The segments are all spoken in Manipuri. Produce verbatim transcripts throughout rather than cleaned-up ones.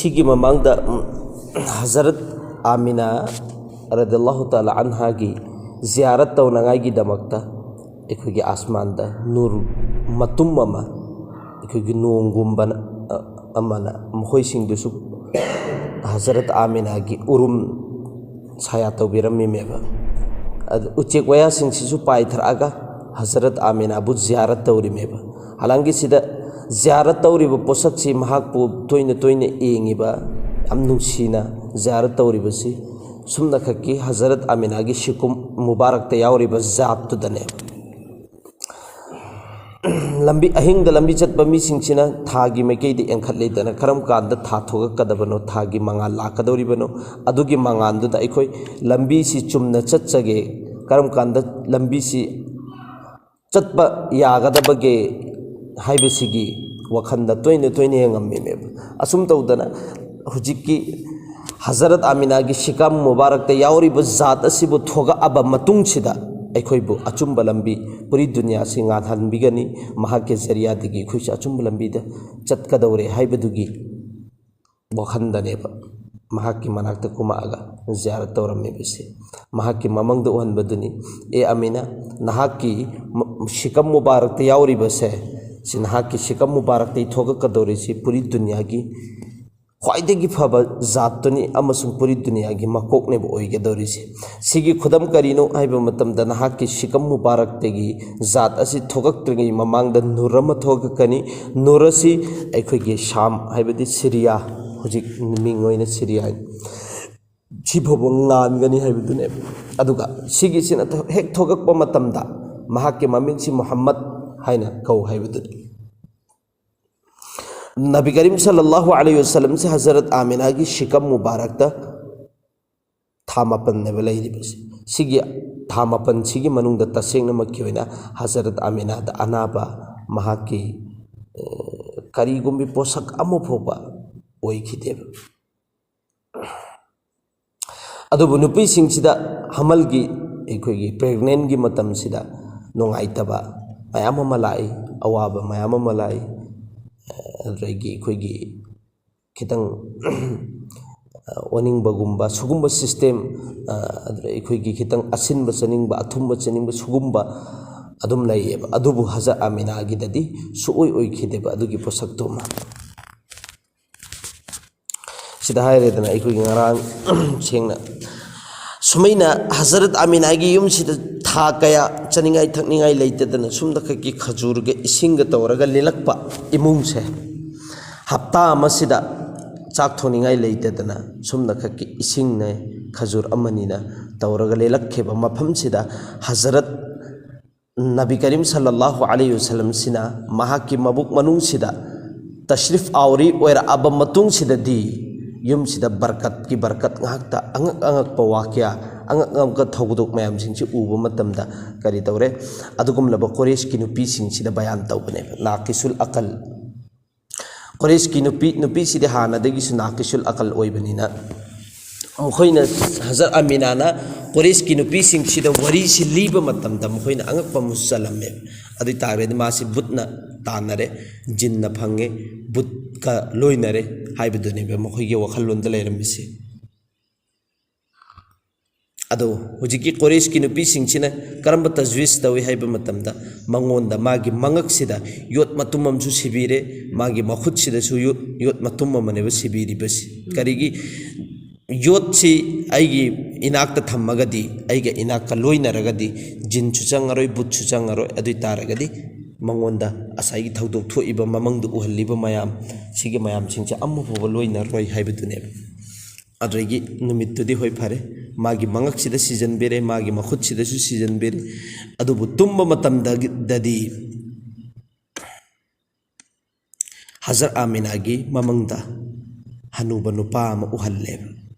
ꯁꯤꯒꯤ ꯃꯃꯥꯡꯗ, ꯎꯝ, ꯍꯖꯔꯠ ꯑꯥꯃꯤꯅꯥ ꯔꯗꯤꯌꯜꯂꯥꯍꯨ ꯇꯥꯂꯥ ꯑꯟꯍꯥꯒꯤ ꯖꯤꯌꯥꯔꯠ ꯇꯧꯅꯉꯥꯏꯒꯤꯗꯃꯛꯇ ꯑꯩꯈꯣꯏꯒꯤ ꯑꯥꯁꯃꯥꯟꯗ ꯅꯨꯔ ꯃꯇꯨꯝ ꯑꯃ, ꯑꯩꯈꯣꯏꯒꯤ ꯅꯣꯡꯒꯨꯝꯕꯅ, ꯑ, ꯑꯃꯅ ꯃꯈꯣꯏꯁꯤꯡꯗꯨꯁꯨ ꯍꯖꯔꯠ ꯑꯥꯃꯤꯅꯥꯒꯤ ꯎꯔꯨꯝ ꯁꯥꯌꯥ ꯇꯧꯕꯤꯔꯝꯃꯤꯃꯦꯕ꯫ ꯑꯗꯨ ꯎꯆꯦꯛ ꯋꯥꯌꯥꯁꯤꯡꯁꯤꯁꯨ ꯄꯥꯏꯊꯔꯛꯑꯒ ꯍꯖꯔꯠ ꯑꯥꯃꯤꯅꯥꯕꯨ ꯖꯤꯌꯥꯔꯠ ꯇꯧꯔꯤꯃꯦꯕ꯫ ꯍꯂꯥꯡꯒꯤ ꯁꯤꯗ ꯖꯤꯌꯥꯔꯠ ꯇꯧꯔꯤꯕ ꯄꯣꯠꯁꯛꯁꯤ ꯃꯍꯥꯛꯄꯨ ꯇꯣꯏꯅ ꯇꯣꯏꯅ ꯌꯦꯡꯉꯤꯕ, ꯌꯥꯝ ꯅꯨꯡꯁꯤꯅ ꯖꯤꯌꯥꯔꯠ ꯇꯧꯔꯤꯕꯁꯤ ꯁꯨꯝꯅꯈꯛꯀꯤ ꯍꯖꯔꯠ ꯑꯥꯃꯤꯅꯥꯒꯤ ꯁꯤꯀꯨꯝ ꯃꯨꯕꯥꯔꯛꯇ ꯌꯥꯎꯔꯤꯕ ꯖꯥꯠꯇꯨꯗꯅꯦꯕ꯫ ꯂꯝꯕꯤ, ꯑꯍꯤꯡꯗ ꯂꯝꯕꯤ ꯆꯠꯄ ꯃꯤꯁꯤꯡꯁꯤꯅ ꯊꯥꯒꯤ ꯃꯥꯏꯀꯩꯗ ꯌꯦꯡꯈꯠꯂꯤꯗꯅ, ꯀꯔꯝ ꯀꯥꯟꯗ ꯊꯥ ꯊꯣꯛꯂꯛꯀꯗꯕꯅꯣ, ꯊꯥꯒꯤ ꯃꯉꯥꯜ ꯂꯥꯛꯀꯗꯧꯔꯤꯕꯅꯣ, ꯑꯗꯨꯒꯤ ꯃꯉꯥꯜꯗꯨꯗ ꯑꯩꯈꯣꯏ ꯂꯝꯕꯤꯁꯤ ꯆꯨꯝꯅ ꯆꯠꯆꯒꯦ, ꯀꯔꯝ ꯀꯥꯟꯗ ꯂꯝꯕꯤꯁꯤ ꯆꯠꯄ ꯌꯥꯒꯗꯕꯒꯦ ꯍꯥꯏꯕꯁꯤꯒꯤ ꯋꯥꯈꯜꯗ ꯇꯣꯏꯅ ꯇꯣꯏꯅ ꯌꯦꯡꯉꯝꯃꯤꯃꯦꯕ꯫ ꯑꯁꯨꯝ ꯇꯧꯗꯅ ꯍꯧꯖꯤꯛꯀꯤ ꯍꯖꯔꯠ ꯑꯥꯃꯤꯅꯥꯒꯤ ꯁꯤꯀꯥꯝ ꯃꯨꯕꯥꯔꯛꯇ ꯌꯥꯎꯔꯤꯕ ꯖꯥꯠ ꯑꯁꯤꯕꯨ ꯊꯣꯛꯂꯛꯑꯕ ꯃꯇꯨꯡꯁꯤꯗ ꯑꯩꯈꯣꯏꯕꯨ ꯑꯆꯨꯝꯕ ꯂꯝꯕꯤ, ꯄꯨꯔꯤ ꯗꯨꯅꯤꯌꯥꯁꯤ ꯉꯥꯟꯍꯟꯕꯤꯒꯅꯤ, ꯃꯍꯥꯛꯀꯤ ꯖꯔꯤꯌꯥꯗꯒꯤ ꯑꯩꯈꯣꯏꯁꯨ ꯑꯆꯨꯝꯕ ꯂꯝꯕꯤꯗ ꯆꯠꯀꯗꯧꯔꯦ ꯍꯥꯏꯕꯗꯨꯒꯤ ꯋꯥꯈꯜꯗꯅꯦꯕ ꯃꯍꯥꯛꯀꯤ ꯃꯅꯥꯛꯇ ꯀꯨꯝꯃꯛꯑꯒ ꯖꯤꯌꯥꯔꯠ ꯇꯧꯔꯝꯃꯤꯕꯁꯦ꯫ ꯃꯍꯥꯛꯀꯤ ꯃꯃꯪꯗ ꯎꯍꯟꯕꯗꯨꯅꯤ, "ꯑꯦ ꯑꯃꯤꯅꯥ, ꯅꯍꯥꯛꯀꯤ ꯃ-, ꯁꯤꯀꯝ ꯃꯨꯕꯥꯔꯛꯇ ꯌꯥꯎꯔꯤꯕꯁꯦ, ꯁꯤ ꯅꯍꯥꯛꯀꯤ ꯁꯤꯀꯝ ꯃꯨꯕꯥꯔꯛꯇꯒꯤ ꯊꯣꯛꯂꯛꯀꯗꯧꯔꯤꯁꯤ ꯄꯨꯔꯤ ꯗꯨꯅꯤꯌꯥꯒꯤ ꯈ꯭ꯋꯥꯏꯗꯒꯤ ꯐꯕ ꯖꯥꯠꯇꯨꯅꯤ ꯑꯃꯁꯨꯡ ꯄꯨꯔꯤ ꯗꯨꯅꯤꯌꯥꯒꯤ ꯃꯀꯣꯛꯅꯦꯕ ꯑꯣꯏꯒꯗꯧꯔꯤꯁꯦ꯫ ꯁꯤꯒꯤ ꯈꯨꯗꯝ ꯀꯔꯤꯅꯣ ꯍꯥꯏꯕ ꯃꯇꯝꯗ, ꯅꯍꯥꯛꯀꯤ ꯁꯤꯀꯝ ꯃꯨꯕꯥꯔꯛꯇꯒꯤ ꯖꯥꯠ ꯑꯁꯤ ꯊꯣꯛꯂꯛꯇ꯭ꯔꯤꯉꯩ ꯃꯃꯥꯡꯗ ꯅꯨꯔ ꯑꯃ ꯊꯣꯛꯂꯛꯀꯅꯤ꯫ ꯅꯨꯔ ꯑꯁꯤ ꯑꯩꯈꯣꯏꯒꯤ ꯁꯥꯝ, ꯍꯥꯏꯕꯗꯤ ꯁꯤꯔꯤꯌꯥ, ꯍꯧꯖꯤꯛ ꯃꯤꯡ ꯑꯣꯏꯅ ꯁꯤꯔꯤꯌꯥ, ꯁꯤ ꯐꯥꯎꯕ ꯉꯥꯟꯒꯅꯤ ꯍꯥꯏꯕꯗꯨꯅꯦꯕ꯫ ꯑꯗꯨꯒ ꯁꯤꯒꯤꯁꯤꯅ ꯊꯣ-, ꯍꯦꯛ ꯊꯣꯛꯂꯛꯄ ꯃꯇꯝꯗ ꯃꯍꯥꯛꯀꯤ ꯃꯃꯤꯡꯁꯤ ꯃꯨꯍꯝꯃꯗ ꯍꯥꯏꯅ ꯀꯧ ꯍꯥꯏꯕꯗꯨꯅꯤ꯫ ꯅꯕꯤ ꯀꯔꯤꯝ ꯁꯜꯂꯜꯂꯥꯍꯨ ꯑꯂꯩꯍꯤ ꯋꯁꯜꯂꯝꯁꯦ ꯍꯖꯔꯠ ꯑꯥꯃꯤꯅꯥꯒꯤ ꯁꯤꯀꯝ ꯃꯨꯕꯥꯔꯛꯇ ꯊꯥ ꯃꯥꯄꯟꯅꯦꯕ ꯂꯩꯔꯤꯕꯁꯦ꯫ ꯁꯤꯒꯤ ꯊꯥ ꯃꯥꯄꯟꯁꯤꯒꯤ ꯃꯅꯨꯡꯗ ꯇꯁꯦꯡꯅꯃꯛꯀꯤ ꯑꯣꯏꯅ ꯍꯖꯔꯠ ꯑꯥꯃꯤꯅꯥꯗ ꯑꯅꯥꯕ ꯃꯍꯥꯛꯀꯤ, ꯑ, ꯀꯔꯤꯒꯨꯝꯕ ꯄꯣꯠꯁꯛ ꯑꯃ ꯐꯥꯎꯕ ꯑꯣꯏꯈꯤꯗꯦꯕ꯫ ꯑꯗꯨꯕꯨ ꯅꯨꯄꯤꯁꯤꯡꯁꯤꯗ ꯍꯃꯜꯒꯤ, ꯑꯩꯈꯣꯏꯒꯤ ꯄ꯭ꯔꯦꯒꯅꯦꯟꯒꯤ ꯃꯇꯝꯁꯤꯗ ꯅꯨꯡꯉꯥꯏꯇꯕ ꯃꯌꯥꯝ ꯑꯃ ꯂꯥꯛꯏ, ꯑꯋꯥꯕ ꯃꯌꯥꯝ ꯑꯃ ꯂꯥꯛꯏ, ꯑꯗꯨꯗꯒꯤ ꯑꯩꯈꯣꯏꯒꯤ ꯈꯤꯇꯪ ꯑꯣꯅꯤꯡꯕꯒꯨꯝꯕ ꯁꯤꯒꯨꯝꯕ system, ꯑꯗꯨꯗ ꯑꯩꯈꯣꯏꯒꯤ ꯈꯤꯇꯪ ꯑꯁꯤꯟꯕ ꯆꯥꯅꯤꯡꯕ, ꯑꯊꯨꯝꯕ ꯆꯥꯅꯤꯡꯕ ꯁꯤꯒꯨꯝꯕ ꯑꯗꯨꯝ ꯂꯩꯌꯦꯕ꯫ ꯑꯗꯨꯕꯨ ꯍꯖꯔꯠ ꯑꯃꯤꯅꯥꯒꯤꯗꯗꯤ ꯁꯨꯛꯑꯣꯏ ꯑꯣꯏꯈꯤꯗꯦꯕ ꯑꯗꯨꯒꯤ ꯄꯣꯠꯁꯛꯇꯨꯃ꯫ ꯁꯤꯗ ꯍꯥꯏꯔꯦꯗꯅ ꯑꯩꯈꯣꯏꯒꯤ ꯉꯔꯥꯡ ꯁꯦꯡꯅ ꯁꯨꯃꯥꯏꯅ ꯍꯖꯔꯠ ꯑꯃꯤꯅꯥꯒꯤ ꯌꯨꯝꯁꯤꯗ ꯊꯥ ꯀꯌꯥ ꯆꯥꯅꯤꯡꯉꯥꯏ ꯊꯛꯅꯤꯡꯉꯥꯏ ꯂꯩꯇꯗꯅ ꯁꯨꯝꯗ ꯈꯛꯀꯤ ꯈꯖꯨꯔꯒ ꯏꯁꯤꯡꯒ ꯇꯧꯔꯒ ꯂꯦꯜꯂꯛꯄ ꯏꯃꯨꯡꯁꯦ, ꯍꯞꯇꯥ ꯑꯃꯁꯤꯗ ꯆꯥꯛ ꯊꯣꯡꯅꯤꯡꯉꯥꯏ ꯂꯩꯇꯗꯅ ꯁꯨꯝꯗ ꯈꯛꯀꯤ ꯏꯁꯤꯡꯅꯦ ꯈꯖꯨꯔ ꯑꯃꯅꯤꯅ ꯇꯧꯔꯒ ꯂꯦꯜꯂꯛꯈꯤꯕ ꯃꯐꯝꯁꯤꯗ ꯍꯖꯔꯠ ꯅꯕꯤ ꯀꯔꯤꯝ ꯁꯜꯂꯜꯂꯥꯍꯨ ꯑꯂꯩꯍꯤ ꯋꯁꯜꯂꯝꯁꯤꯅ ꯃꯍꯥꯛꯀꯤ ꯃꯕꯨꯛ ꯃꯅꯨꯡꯁꯤꯗ ꯇꯁ꯭ꯔꯤꯐ ꯑꯥꯎꯔꯤ ꯑꯣꯏꯔꯛꯑꯕ ꯃꯇꯨꯡꯁꯤꯗꯗꯤ ꯌꯨꯝꯁꯤꯗ ꯕꯔꯀꯠꯀꯤ ꯕꯔꯀꯠ ꯉꯥꯛꯇ, ꯑꯉꯛ ꯑꯉꯛꯄ ꯋꯥꯀ꯭ꯌꯥ, ꯑꯉꯛ ꯑꯉꯛꯄ ꯊꯧꯗꯣꯛ ꯃꯌꯥꯝꯁꯤꯡꯁꯤ ꯎꯕ ꯃꯇꯝꯗ ꯀꯔꯤ ꯇꯧꯔꯦ? ꯑꯗꯨꯒꯨꯝꯂꯕ ꯀꯨꯔꯦꯁꯀꯤ ꯅꯨꯄꯤꯁꯤꯡꯁꯤꯗ ꯕꯌꯥꯟ ꯇꯧꯕꯅꯦꯕ꯫ ꯅꯥꯀꯤꯁꯨꯜ ꯑꯀꯜ, ꯀꯨꯔꯦꯁꯀꯤ ꯅꯨꯄꯤ, ꯅꯨꯄꯤꯁꯤꯗꯤ ꯍꯥꯟꯅꯗꯒꯤꯁꯨ ꯅꯥꯀꯤꯁꯨꯜ ꯑꯀꯜ ꯑꯣꯏꯕꯅꯤꯅ, ꯃꯈꯣꯏꯅ, ꯍꯖꯔꯠ ꯑꯃꯤꯅꯥꯅ ꯀꯨꯔꯦꯁꯀꯤ ꯅꯨꯄꯤꯁꯤꯡꯁꯤꯗ ꯋꯥꯔꯤꯁꯤ ꯂꯤꯕ ꯃꯇꯝꯗ ꯃꯈꯣꯏꯅ ꯑꯉꯛꯄ ꯑꯃꯁꯨ ꯆꯜꯂꯝꯃꯦꯕ꯫ ꯑꯗꯨ ꯑꯣꯏ ꯇꯥꯔꯒꯗꯤ ꯃꯥꯁꯤ ꯕꯨꯠꯅ ꯇꯥꯟꯅꯔꯦ, ꯖꯤꯟꯅ ꯐꯪꯉꯦ, ꯕꯨꯠꯀ ꯂꯣꯏꯅꯔꯦ ꯍꯥꯏꯕꯗꯨꯅꯦꯕ ꯃꯈꯣꯏꯒꯤ ꯋꯥꯈꯜꯂꯣꯟꯗ ꯂꯩꯔꯝꯃꯤꯁꯦ꯫ ꯑꯗꯣ ꯍꯧꯖꯤꯛꯀꯤ ꯀꯨꯔꯦꯁꯀꯤ ꯅꯨꯄꯤꯁꯤꯡꯁꯤꯅ ꯀꯔꯝꯕ ꯇꯖꯋꯤꯖ ꯇꯧꯏ ꯍꯥꯏꯕ ꯃꯇꯝꯗ, ꯃꯉꯣꯟꯗ ꯃꯥꯒꯤ ꯃꯉꯛꯁꯤꯗ ꯌꯣꯠ ꯃꯇꯨꯝ ꯑꯃꯁꯨ ꯁꯤꯕꯤꯔꯦ, ꯃꯥꯒꯤ ꯃꯈꯨꯠꯁꯤꯗꯁꯨ ꯌꯣꯠ, ꯌꯣꯠ ꯃꯇꯨꯝ ꯑꯃꯅꯦꯕ ꯁꯤꯕꯤꯔꯤꯕꯁꯤ꯫ ꯀꯔꯤꯒꯤ? ꯌꯣꯠꯁꯤ ꯑꯩꯒꯤ ꯏꯅꯥꯛꯇ ꯊꯝꯃꯒꯗꯤ, ꯑꯩꯒ ꯏꯅꯥꯛꯀ ꯂꯣꯏꯅꯔꯒꯗꯤ ꯖꯤꯟꯁꯨ ꯆꯪꯉꯔꯣꯏ, ꯕꯨꯠꯁꯨ ꯆꯪꯉꯔꯣꯏ꯫ ꯑꯗꯨ ꯑꯣꯏ ꯇꯥꯔꯒꯗꯤ ꯃꯉꯣꯟꯗ ꯉꯁꯥꯏꯒꯤ ꯊꯧꯗꯣꯛ ꯊꯣꯛꯏꯕ, ꯃꯃꯪꯗ ꯎꯍꯜꯂꯤꯕ ꯃꯌꯥꯝ, ꯁꯤꯒꯤ ꯃꯌꯥꯝꯁꯤꯡꯁꯦ ꯑꯃꯐꯥꯎꯕ ꯂꯣꯏꯅꯔꯣꯏ ꯍꯥꯏꯕꯗꯨꯅꯦꯕ꯫ ꯑꯗꯨꯗꯒꯤ ꯅꯨꯃꯤꯠꯇꯨꯗꯤ ꯍꯣꯏ ꯐꯔꯦ, ꯃꯥꯒꯤ ꯃꯉꯛꯁꯤꯗ ꯁꯤꯖꯟꯕꯤꯔꯦ, ꯃꯥꯒꯤ ꯃꯈꯨꯠꯁꯤꯗꯁꯨ ꯁꯤꯖꯟꯕꯤꯔꯦ꯫ ꯑꯗꯨꯕꯨ ꯇꯨꯝꯕ ꯃꯇꯝꯗꯗꯤ ꯍꯖꯔꯠ ꯑꯥꯃꯤꯅꯥꯒꯤ ꯃꯃꯪꯗ ꯍꯅꯨꯕ ꯅꯨꯄꯥ ꯑꯃ ꯎꯍꯜꯂꯦꯕ꯫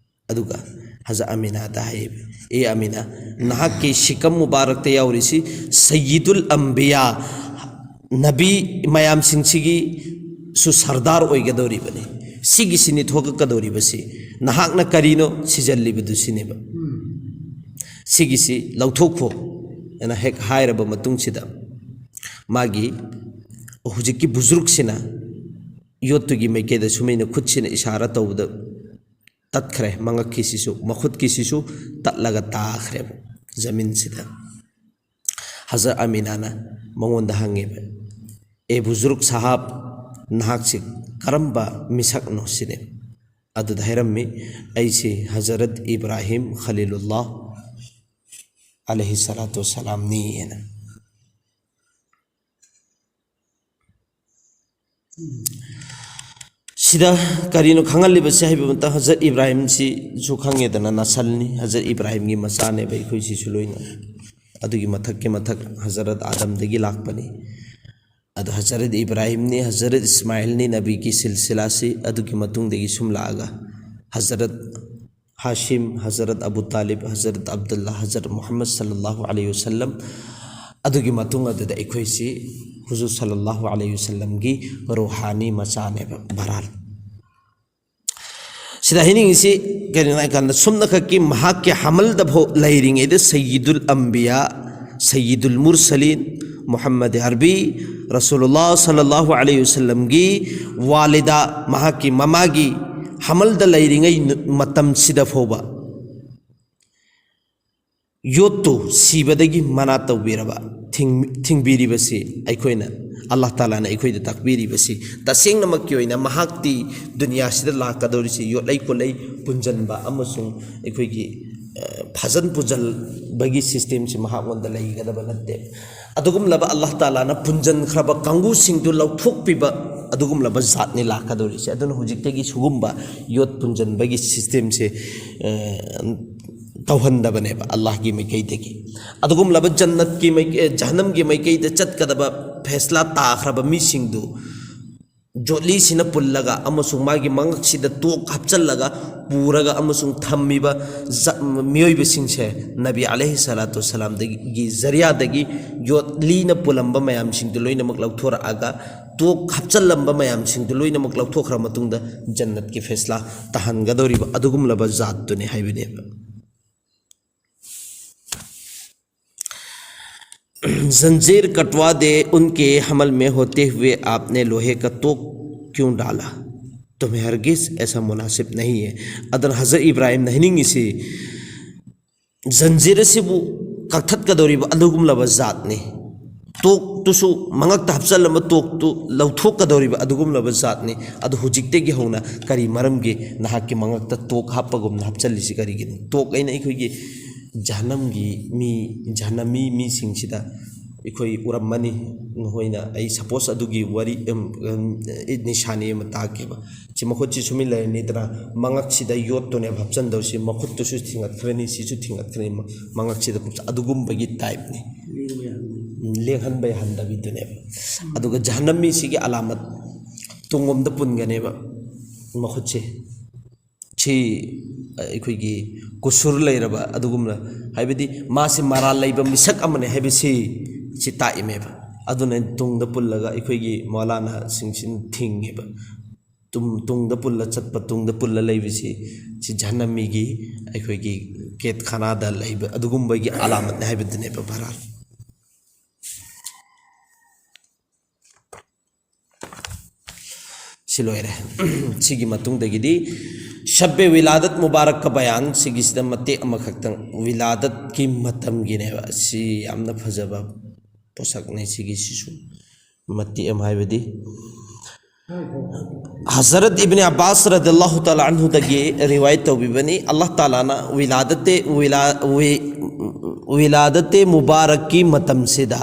ꯑꯗꯨꯒ ꯍꯖꯔꯠ ꯑꯥꯃꯤꯅꯥꯗ ꯍꯥꯏꯌꯦꯕ, "ꯑꯦ ꯑꯥꯃꯤꯅꯥ, ꯅꯍꯥꯛꯀꯤ ꯁꯤꯀꯝ ꯃꯨꯕꯥꯔꯛꯇ ꯌꯥꯎꯔꯤꯁꯤ ꯁꯌꯤꯗꯨꯜ ꯑꯝꯕꯤꯌꯥ, ꯅꯕꯤ ꯃꯌꯥꯝꯁꯤꯡꯁꯤꯒꯤꯁꯨ ꯁꯔꯗꯥꯔ ꯑꯣꯏꯒꯗꯧꯔꯤꯕꯅꯤ꯫ ꯁꯤꯒꯤꯁꯤꯅꯤ ꯊꯣꯛꯂꯛꯀꯗꯧꯔꯤꯕꯁꯤ꯫ ꯅꯍꯥꯛꯅ ꯀꯔꯤꯅꯣ ꯁꯤꯖꯜꯂꯤꯕꯗꯨ?" ꯁꯤꯅꯦꯕ꯫ "ꯁꯤꯒꯤꯁꯤ ꯂꯧꯊꯣꯛꯈꯣ" ꯍꯥꯏꯅ ꯍꯦꯛ ꯍꯥꯏꯔꯕ ꯃꯇꯨꯡꯁꯤꯗ, ꯃꯥꯒꯤ ꯍꯧꯖꯤꯛꯀꯤ ꯕꯨꯖꯨꯔꯨꯛꯁꯤꯅ ꯌꯣꯠꯇꯨꯒꯤ ꯃꯥꯏꯀꯩꯗ ꯁꯨꯃꯥꯏꯅ ꯈꯨꯠꯁꯤꯅ ꯏꯁꯥꯔꯥ ꯇꯧꯕꯗ ꯇꯠꯈ꯭ꯔꯦ, ꯃꯉꯛꯀꯤꯁꯤꯁꯨ, ꯃꯈꯨꯠꯀꯤꯁꯤꯁꯨ ꯇꯠꯂꯒ ꯇꯥꯈ꯭ꯔꯦꯕ ꯖꯃꯤꯟꯁꯤꯗ꯫ ꯍꯖꯔꯠ ꯑꯃꯤꯅꯥꯅ ꯃꯉꯣꯟꯗ ꯍꯪꯉꯦꯕ, "ꯑꯦ ꯕꯨꯖꯨꯔꯨꯛ ꯁꯥꯍꯥꯕ, ꯅꯍꯥꯛꯁꯤ ꯀꯔꯝꯕ ꯃꯤꯁꯛꯅꯣ?" ꯁꯤꯅꯦ꯫ ꯑꯗꯨꯗ ꯍꯥꯏꯔꯝꯃꯤ, "ꯑꯩꯁꯤ ꯍꯖꯔꯠ ꯏꯕ꯭ꯔꯥꯍꯤꯝ ꯈꯂꯤꯂꯨꯜꯂꯥꯍ ꯑꯂꯩꯍꯤ ꯁꯂꯥꯇꯨ ꯋꯁꯁꯂꯥꯝꯅꯤ" ꯍꯥꯏꯅ꯫ ꯁꯤꯗ ꯀꯔꯤꯅꯣ ꯈꯪꯍꯜꯂꯤꯕꯁꯦ ꯍꯥꯏꯕ ꯃꯇꯝꯗ, ꯍꯖꯔꯠ ꯏꯕ꯭ꯔꯥꯍꯤꯝꯁꯤꯁꯨ ꯈꯪꯉꯦꯗꯅ, ꯅꯁꯜꯅꯤ, ꯍꯖꯔꯠ ꯏꯕ꯭ꯔꯥꯍꯤꯝꯒꯤ ꯃꯆꯥꯅꯦꯕ ꯑꯩꯈꯣꯏꯁꯤꯁꯨ ꯂꯣꯏꯅ꯫ ꯑꯗꯨꯒꯤ ꯃꯊꯛꯀꯤ ꯃꯊꯛ ꯍꯖꯔꯠ ꯑꯥꯗꯝꯗꯒꯤ ꯂꯥꯛꯄꯅꯤ꯫ ꯑꯗꯣ ꯍꯖꯔꯠ ꯏꯕ꯭ꯔꯥꯍꯤꯝꯅꯤ, ꯍꯖꯔꯠ ꯏꯁꯃꯥꯏꯜꯅꯤ, ꯅꯕꯤꯒꯤ ꯁꯤꯜꯁꯤꯂꯥꯁꯤ ꯑꯗꯨꯒꯤ ꯃꯇꯨꯡꯗꯒꯤ ꯁꯨꯝ ꯂꯥꯛꯑꯒ ꯍꯖꯔꯠ ꯍꯥꯁꯤꯝ, ꯍꯖꯔꯠ ꯑꯕꯨ ꯇꯥꯂꯤꯕ, ꯍꯖꯔꯠ ꯑꯕꯗꯨꯜꯂꯥ, ꯍꯖꯔꯠ ꯃꯨꯍꯝꯃꯗ ꯁꯜꯂꯜꯂꯥꯍꯨ ꯑꯂꯩꯍꯤ ꯋꯁꯜꯂꯝ, ꯑꯗꯨꯒꯤ ꯃꯇꯨꯡ ꯑꯗꯨꯗ ꯑꯩꯈꯣꯏꯁꯤ ꯍꯨꯖꯨꯔ ꯁꯜꯂꯜꯂꯥꯍꯨ ꯑꯂꯩꯍꯤ ꯋꯁꯜꯂꯝꯒꯤ ꯔꯨꯍꯥꯅꯤ ꯃꯆꯥꯅꯦꯕ, ꯕꯍꯔꯍꯥꯜ꯫ ꯁꯤꯗ ꯍꯥꯏꯅꯤꯡꯉꯤꯁꯤ ꯀꯔꯤꯅꯣ ꯍꯥꯏ ꯀꯥꯟꯗ, ꯁꯨꯝꯅꯈꯛꯀꯤ ꯃꯍꯥꯛꯀꯤ ꯍꯃꯜꯗ ꯐꯥꯎ ꯂꯩꯔꯤꯉꯩꯗ ꯁꯌꯤꯗꯨꯜ ꯑꯝꯕꯤꯌꯥ, ꯁꯌꯤꯗꯨꯜ ꯃꯨꯔꯁꯂꯤꯟ, ꯃꯨꯍꯝꯃꯗ ꯑꯔꯕꯤ, ꯔꯁꯨꯂꯨꯜꯂꯥ ꯁꯜꯂꯜꯂꯥꯍꯨ ꯑꯂꯩꯍꯤ ꯋꯁꯜꯂꯝꯒꯤ ꯋꯥꯂꯤꯗꯥ, ꯃꯍꯥꯛꯀꯤ ꯃꯃꯥꯒꯤ ꯍꯃꯜꯗ ꯂꯩꯔꯤꯉꯩ ꯅꯨ-, ꯃꯇꯝꯁꯤꯗ ꯐꯥꯎꯕ ꯌꯣꯠꯇꯨ ꯁꯤꯕꯗꯒꯤ ꯃꯅꯥ ꯇꯧꯕꯤꯔꯕ, ꯊꯤꯡ-, ꯊꯤꯡꯕꯤꯔꯤꯕꯁꯤ ꯑꯩꯈꯣꯏꯅ, ꯑꯜꯂꯥꯍ ꯇꯥꯂꯥꯅ ꯑꯩꯈꯣꯏꯗ ꯇꯥꯛꯄꯤꯔꯤꯕꯁꯤ ꯇꯁꯦꯡꯅꯃꯛꯀꯤ ꯑꯣꯏꯅ ꯃꯍꯥꯛꯇꯤ ꯗꯨꯅꯤꯌꯥꯁꯤꯗ ꯂꯥꯛꯀꯗꯧꯔꯤꯁꯤ ꯌꯣꯠꯂꯩ ꯈꯣꯠꯂꯩ ꯄꯨꯟꯖꯟꯕ ꯑꯃꯁꯨꯡ ꯑꯩꯈꯣꯏꯒꯤ, ꯑ, ꯐꯖꯟ ꯄꯨꯖꯜꯕꯒꯤ systemꯁꯤ ꯃꯍꯥꯛꯉꯣꯟꯗ ꯂꯩꯒꯗꯕ ꯅꯠꯇꯦ꯫ ꯑꯗꯨꯒꯨꯝꯂꯕ ꯑꯜꯂꯥꯍ ꯇꯥꯂꯥꯅ ꯄꯨꯟꯖꯟꯈ꯭ꯔꯕ ꯀꯥꯡꯕꯨꯁꯤꯡꯗꯨ ꯂꯧꯊꯣꯛꯄꯤꯕ ꯑꯗꯨꯒꯨꯝꯂꯕ ꯖꯥꯠꯅꯤ ꯂꯥꯛꯀꯗꯧꯔꯤꯁꯦ꯫ ꯑꯗꯨꯅ ꯍꯧꯖꯤꯛꯇꯒꯤ ꯁꯤꯒꯨꯝꯕ ꯌꯣꯠ ꯄꯨꯟꯖꯟꯕꯒꯤ systemꯁꯦ, ꯑ, ꯇꯧꯍꯟꯗꯕꯅꯦꯕ ꯑꯜꯂꯥꯍꯒꯤ ꯃꯥꯏꯀꯩꯗꯒꯤ꯫ ꯑꯗꯨꯒꯨꯝꯂꯕ ꯖꯟꯅꯠꯀꯤ ꯃꯥꯏꯀꯩ, ꯖꯍꯟꯅꯝꯒꯤ ꯃꯥꯏꯀꯩꯗ ꯆꯠꯀꯗꯕ ꯐꯦꯁꯂꯥ ꯇꯥꯈ꯭ꯔꯕ ꯃꯤꯁꯤꯡꯗꯨ ꯖꯣꯠꯂꯤꯁꯤꯅ ꯄꯨꯜꯂꯒ ꯑꯃꯁꯨꯡ ꯃꯥꯒꯤ ꯃꯉꯛꯁꯤꯗ ꯇꯣꯛ ꯍꯥꯞꯆꯜꯂꯒ ꯄꯨꯔꯒ ꯑꯃꯁꯨꯡ ꯊꯝꯃꯤꯕ ꯖ-, ꯃꯤꯑꯣꯏꯕꯁꯤꯡꯁꯦ ꯅꯕꯤ ꯑꯂꯩꯍꯤ ꯁꯂꯥꯇꯨ ꯋꯁꯁꯂꯥꯝꯗꯒꯤ ꯖꯔꯤꯌꯥꯗꯒꯤ, ꯌꯣꯠꯂꯤꯅ ꯄꯨꯜꯂꯝꯕ ꯃꯌꯥꯝꯁꯤꯡꯗꯨ ꯂꯣꯏꯅꯃꯛ ꯂꯧꯊꯣꯔꯛꯑꯒ, ꯇꯣꯛ ꯍꯥꯞꯆꯜꯂꯝꯕ ꯃꯌꯥꯝꯁꯤꯡꯗꯨ ꯂꯣꯏꯅꯃꯛ ꯂꯧꯊꯣꯛꯈ꯭ꯔ ꯃꯇꯨꯡꯗ ꯖꯟꯅꯠꯀꯤ ꯐꯦꯁꯂꯥ ꯇꯥꯍꯟꯒꯗꯧꯔꯤꯕ ꯑꯗꯨꯒꯨꯝꯂꯕ ꯖꯥꯠꯇꯨꯅꯤ ꯍꯥꯏꯕꯅꯦꯕ꯫ जंजीर कटवा दे उनके हमल में होते हुए आपने लोहे का तोक क्यों डाला? तुम्हें हरगिज़ ऐसा मुनासिब नहीं है꯫ ꯑꯗꯨꯅ ꯍꯖꯔꯠ ꯏꯕ꯭ꯔꯥꯍꯤꯝꯅ ꯍꯥꯏꯅꯤꯡꯉꯤꯁꯤ, ꯖꯟꯖꯤꯔ ꯑꯁꯤꯕꯨ ꯀꯛꯊꯠꯀꯗꯧꯔꯤꯕ ꯑꯗꯨꯒꯨꯝꯂꯕ ꯖꯥꯠꯅꯤ꯫ ꯇꯣꯛꯇꯨꯁꯨ ꯃꯉꯛꯇ ꯍꯥꯞꯆꯜꯂꯝꯕ ꯇꯣꯛꯇꯨ ꯂꯧꯊꯣꯛꯀꯗꯧꯔꯤꯕ ꯑꯗꯨꯒꯨꯝꯂꯕ ꯖꯥꯠꯅꯤ꯫ ꯑꯗꯨ ꯍꯧꯖꯤꯛꯇꯒꯤ ꯍꯧꯅ ꯀꯔꯤ ꯃꯔꯝꯒꯤ ꯅꯍꯥꯛꯀꯤ ꯃꯉꯛꯇ ꯇꯣꯛ ꯍꯥꯞꯄꯒꯨꯝꯅ ꯍꯥꯞꯆꯜꯂꯤꯁꯤ ꯀꯔꯤꯒꯤꯅꯣ? ꯇꯣꯛ ꯑꯩꯅ ꯑꯩꯈꯣꯏꯒꯤ ꯖꯍꯅꯝꯒꯤ ꯃꯤ, ꯖꯍꯅꯃꯤ ꯃꯤꯁꯤꯡꯁꯤꯗ ꯑꯩꯈꯣꯏ ꯎꯔꯝꯃꯅꯤ꯫ ꯅꯈꯣꯏꯅ ꯑꯩ ꯁꯄꯣꯁ ꯑꯗꯨꯒꯤ ꯋꯥꯔꯤ, ꯑꯝ, ꯑꯝ, ꯅꯤꯁꯥꯅꯤ ꯑꯃ ꯇꯥꯛꯀꯦꯕ꯫ ꯁꯤ ꯃꯈꯨꯠꯁꯤ ꯁꯨꯃꯤꯟ ꯂꯩꯔꯅꯤꯗꯅ, ꯃꯉꯛꯁꯤꯗ ꯌꯣꯠꯇꯨꯅꯦꯕ ꯍꯥꯞꯆꯟꯗꯧꯁꯤ꯫ ꯃꯈꯨꯠꯇꯨꯁꯨ ꯊꯤꯡꯒꯠꯈ꯭ꯔꯅꯤ, ꯁꯤꯁꯨ ꯊꯤꯡꯒꯠꯈ꯭ꯔꯅꯤ, ꯃ-, ꯃꯉꯛꯁꯤꯗ ꯀꯨꯞꯁ-, ꯑꯗꯨꯒꯨꯝꯕꯒꯤ ꯇꯥꯏꯞꯅꯤ꯫ ꯎꯝ, ꯂꯦꯡꯍꯟꯕ ꯌꯥꯍꯟꯗꯕꯤꯗꯨꯅꯦꯕ꯫ ꯑꯗꯨꯒ ꯖꯍꯟꯅꯃꯤꯁꯤꯒꯤ ꯑꯂꯥꯃꯠ ꯇꯨꯡꯂꯣꯝꯗ ꯄꯨꯟꯒꯅꯦꯕ ꯃꯈꯨꯠꯁꯦ꯫ ꯁꯤ ꯑꯩꯈꯣꯏꯒꯤ ꯀꯨꯁꯨꯔ ꯂꯩꯔꯕ ꯑꯗꯨꯒꯨꯝꯅ, ꯍꯥꯏꯕꯗꯤ ꯃꯥꯁꯤ ꯃꯔꯥꯜ ꯂꯩꯕ ꯃꯤꯁꯛ ꯑꯃꯅꯤ ꯍꯥꯏꯕꯁꯤ ꯁꯤ ꯇꯥꯛꯏꯃꯦꯕ꯫ ꯑꯗꯨꯅ ꯇꯨꯡꯗ ꯄꯨꯜꯂꯒ ꯑꯩꯈꯣꯏꯒꯤ ꯃꯧꯂꯥꯅꯥꯁꯤꯡꯁꯤꯅ ꯊꯤꯡꯉꯦꯕ꯫ ꯇꯨꯝ-, ꯇꯨꯡꯗ ꯄꯨꯜꯂ ꯆꯠꯄ, ꯇꯨꯡꯗ ꯄꯨꯜꯂ ꯂꯩꯕꯁꯤ, ꯁꯤ ꯖꯍꯟꯅꯃꯤꯒꯤ ꯑꯩꯈꯣꯏꯒꯤ ꯀꯦꯠꯈꯥꯅꯥꯗ ꯂꯩꯕ ꯑꯗꯨꯒꯨꯝꯕꯒꯤ ꯑꯂꯥꯃꯠꯅꯤ ꯍꯥꯏꯕꯗꯨꯅꯦꯕ ꯚꯔꯥꯔ꯫ ꯁꯤ ꯂꯣꯏꯔꯦ꯫ ꯁꯤꯒꯤ ꯃꯇꯨꯡꯗꯒꯤꯗꯤ ꯁꯕꯦ ꯋꯤꯂꯥꯗꯠ ꯃꯨꯕꯥꯔꯛ ꯀ ꯕꯌꯥꯟ, ꯁꯤꯒꯤꯁꯤꯗ ꯃꯇꯦꯛ ꯑꯃꯈꯛꯇꯪ, ꯋꯤꯂꯥꯗꯠꯀꯤ ꯃꯇꯝꯒꯤꯅꯦꯕ꯫ ꯁꯤ ꯌꯥꯝꯅ ꯐꯖꯕ ꯄꯣꯠꯁꯛꯅꯤ꯫ ꯁꯤꯒꯤꯁꯤꯁꯨ ꯃꯇꯦꯛ ꯑꯃ, ꯍꯥꯏꯕꯗꯤ ꯍꯖꯔꯠ ꯏꯕꯅꯤ ꯑꯕꯥꯁ ꯔꯗꯤꯌꯜꯂꯥꯍꯨ ꯇꯥꯂꯥ ꯑꯟꯍꯨꯗꯒꯤ ꯔꯤꯋꯥꯌꯠ ꯇꯧꯕꯤꯕꯅꯤ꯫ ꯑꯜꯂꯥꯍ ꯇꯥꯂꯥꯅ ꯋꯤꯂꯥꯗꯠꯇꯦ, ꯋꯤꯂꯥ-, ꯋꯤ-, ꯋꯤꯂꯥꯗꯠꯇꯦ ꯃꯨꯕꯥꯔꯛꯀꯤ ꯃꯇꯝꯁꯤꯗ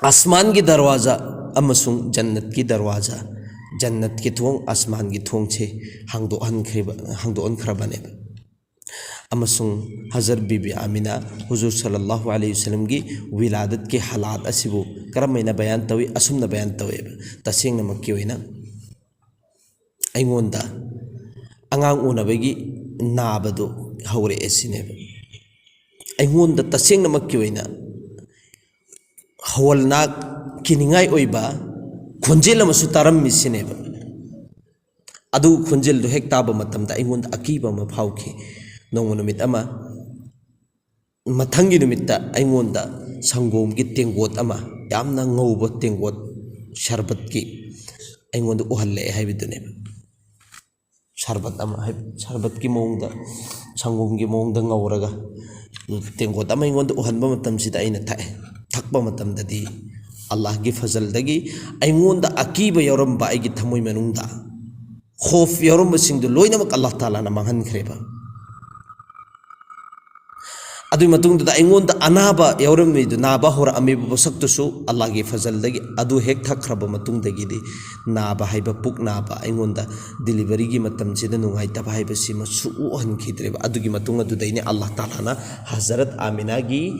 ꯑꯁꯃꯥꯟꯒꯤ ꯗꯔꯋꯥꯖꯥ ꯑꯃꯁꯨꯡ ꯖꯟꯅꯠꯀꯤ ꯗꯔꯋꯥꯖꯥ, ꯖꯟꯅꯠꯀꯤ ꯊꯣꯡ, ꯑꯁꯃꯥꯟꯒꯤ ꯊꯣꯡꯁꯦ ꯍꯥꯡꯗꯣꯛꯍꯟꯈ꯭ꯔꯤꯕ, ꯍꯥꯡꯗꯣꯛꯍꯟꯈ꯭ꯔꯕꯅꯦꯕ꯫ ꯑꯃꯁꯨꯡ ꯍꯖꯔꯠ ꯕꯤꯕꯤ ꯑꯥꯃꯤꯅꯥ ꯍꯨꯖꯨꯔ ꯁꯜꯂꯜꯂꯥꯍꯨ ꯑꯂꯩꯍꯤ ꯋꯁꯜꯂꯝꯒꯤ ꯋꯤꯂꯥꯗꯠꯀꯤ ꯍꯥꯂꯥꯠ ꯑꯁꯤꯕꯨ ꯀꯔꯝ ꯍꯥꯏꯅ ꯕꯌꯥꯟ ꯇꯧꯏ? ꯑꯁꯨꯝꯅ ꯕꯌꯥꯟ ꯇꯧꯋꯦꯕ꯫ ꯇꯁꯦꯡꯅꯃꯛꯀꯤ ꯑꯣꯏꯅ ꯑꯩꯉꯣꯟꯗ ꯑꯉꯥꯡ ꯎꯅꯕꯒꯤ ꯅꯥꯕꯗꯨ ꯍꯧꯔꯛꯑꯦ ꯁꯤꯅꯦꯕ꯫ ꯑꯩꯉꯣꯟꯗ ꯇꯁꯦꯡꯅꯃꯛꯀꯤ ꯑꯣꯏꯅ ꯍꯋꯜꯅꯥꯛ ꯀꯤꯅꯤꯡꯉꯥꯏ ꯑꯣꯏꯕ ꯈꯣꯟꯖꯦꯜ ꯑꯃꯁꯨ ꯇꯥꯔꯝꯃꯤ ꯁꯤꯅꯦꯕ꯫ ꯑꯗꯨ ꯈꯣꯟꯖꯦꯜꯗꯨ ꯍꯦꯛ ꯇꯥꯕ ꯃꯇꯝꯗ ꯑꯩꯉꯣꯟꯗ ꯑꯀꯤꯕ ꯑꯃ ꯐꯥꯎꯈꯤ꯫ ꯅꯣꯡꯃ ꯅꯨꯃꯤꯠ ꯑꯃ, ꯃꯊꯪꯒꯤ ꯅꯨꯃꯤꯠꯇ ꯑꯩꯉꯣꯟꯗ ꯁꯪꯒꯣꯝꯒꯤ ꯇꯦꯡꯀꯣꯠ ꯑꯃ ꯌꯥꯝꯅ ꯉꯧꯕ ꯇꯦꯡꯀꯣꯠ ꯁꯔꯕꯠꯀꯤ ꯑꯩꯉꯣꯟꯗ ꯎꯍꯜꯂꯛꯑꯦ ꯍꯥꯏꯕꯗꯨꯅꯦꯕ꯫ ꯁꯔꯕꯠ ꯑꯃ ꯍꯥꯏ, ꯁꯔꯕꯠꯀꯤ ꯃꯑꯣꯡꯗ, ꯁꯪꯒꯣꯝꯒꯤ ꯃꯑꯣꯡꯗ ꯉꯧꯔꯒ ꯇꯦꯡꯀꯣꯠ ꯑꯃ ꯑꯩꯉꯣꯟꯗ ꯎꯍꯟꯕ ꯃꯇꯝꯁꯤꯗ ꯑꯩꯅ ꯊꯛꯑꯦ꯫ ꯊꯛꯄ ꯃꯇꯝꯗꯗꯤ ꯑꯜꯂꯥꯍꯒꯤ ꯐꯖꯜꯗꯒꯤ ꯑꯩꯉꯣꯟꯗ ꯑꯀꯤꯕ ꯌꯥꯎꯔꯝꯕ ꯑꯩꯒꯤ ꯊꯃꯣꯏ ꯃꯅꯨꯡꯗ, ꯈꯣꯐ ꯌꯥꯎꯔꯝꯕꯁꯤꯡꯗꯨ ꯂꯣꯏꯅꯃꯛ ꯑꯜꯂꯥꯍ ꯇꯥꯂꯥꯅ ꯃꯥꯡꯍꯟꯈ꯭ꯔꯦꯕ꯫ ꯑꯗꯨꯒꯤ ꯃꯇꯨꯡꯗꯨꯗ ꯑꯩꯉꯣꯟꯗ ꯑꯅꯥꯕ ꯌꯥꯎꯔꯝꯃꯤꯗꯨ, ꯅꯥꯕ ꯍꯧꯔꯛꯑꯝꯃꯤꯕ ꯄꯣꯠꯁꯛꯇꯨꯁꯨ ꯑꯜꯂꯥꯍꯒꯤ ꯐꯖꯜꯗꯒꯤ ꯑꯗꯨ ꯍꯦꯛ ꯊꯛꯈ꯭ꯔꯕ ꯃꯇꯨꯡꯗꯒꯤꯗꯤ ꯅꯥꯕ ꯍꯥꯏꯕ, ꯄꯨꯛ ꯅꯥꯕ, ꯑꯩꯉꯣꯟꯗ ꯗꯤꯂꯤꯚꯔꯤꯒꯤ ꯃꯇꯝꯁꯤꯗ ꯅꯨꯡꯉꯥꯏꯇꯕ ꯍꯥꯏꯕꯁꯤꯃꯁꯨ ꯎꯍꯟꯈꯤꯗ꯭ꯔꯦꯕ꯫ ꯑꯗꯨꯒꯤ ꯃꯇꯨꯡ ꯑꯗꯨꯗꯩꯅꯦ ꯑꯜꯂꯥꯍ ꯇꯥꯂꯥꯅ ꯍꯖꯔꯠ ꯑꯥꯃꯤꯅꯥꯒꯤ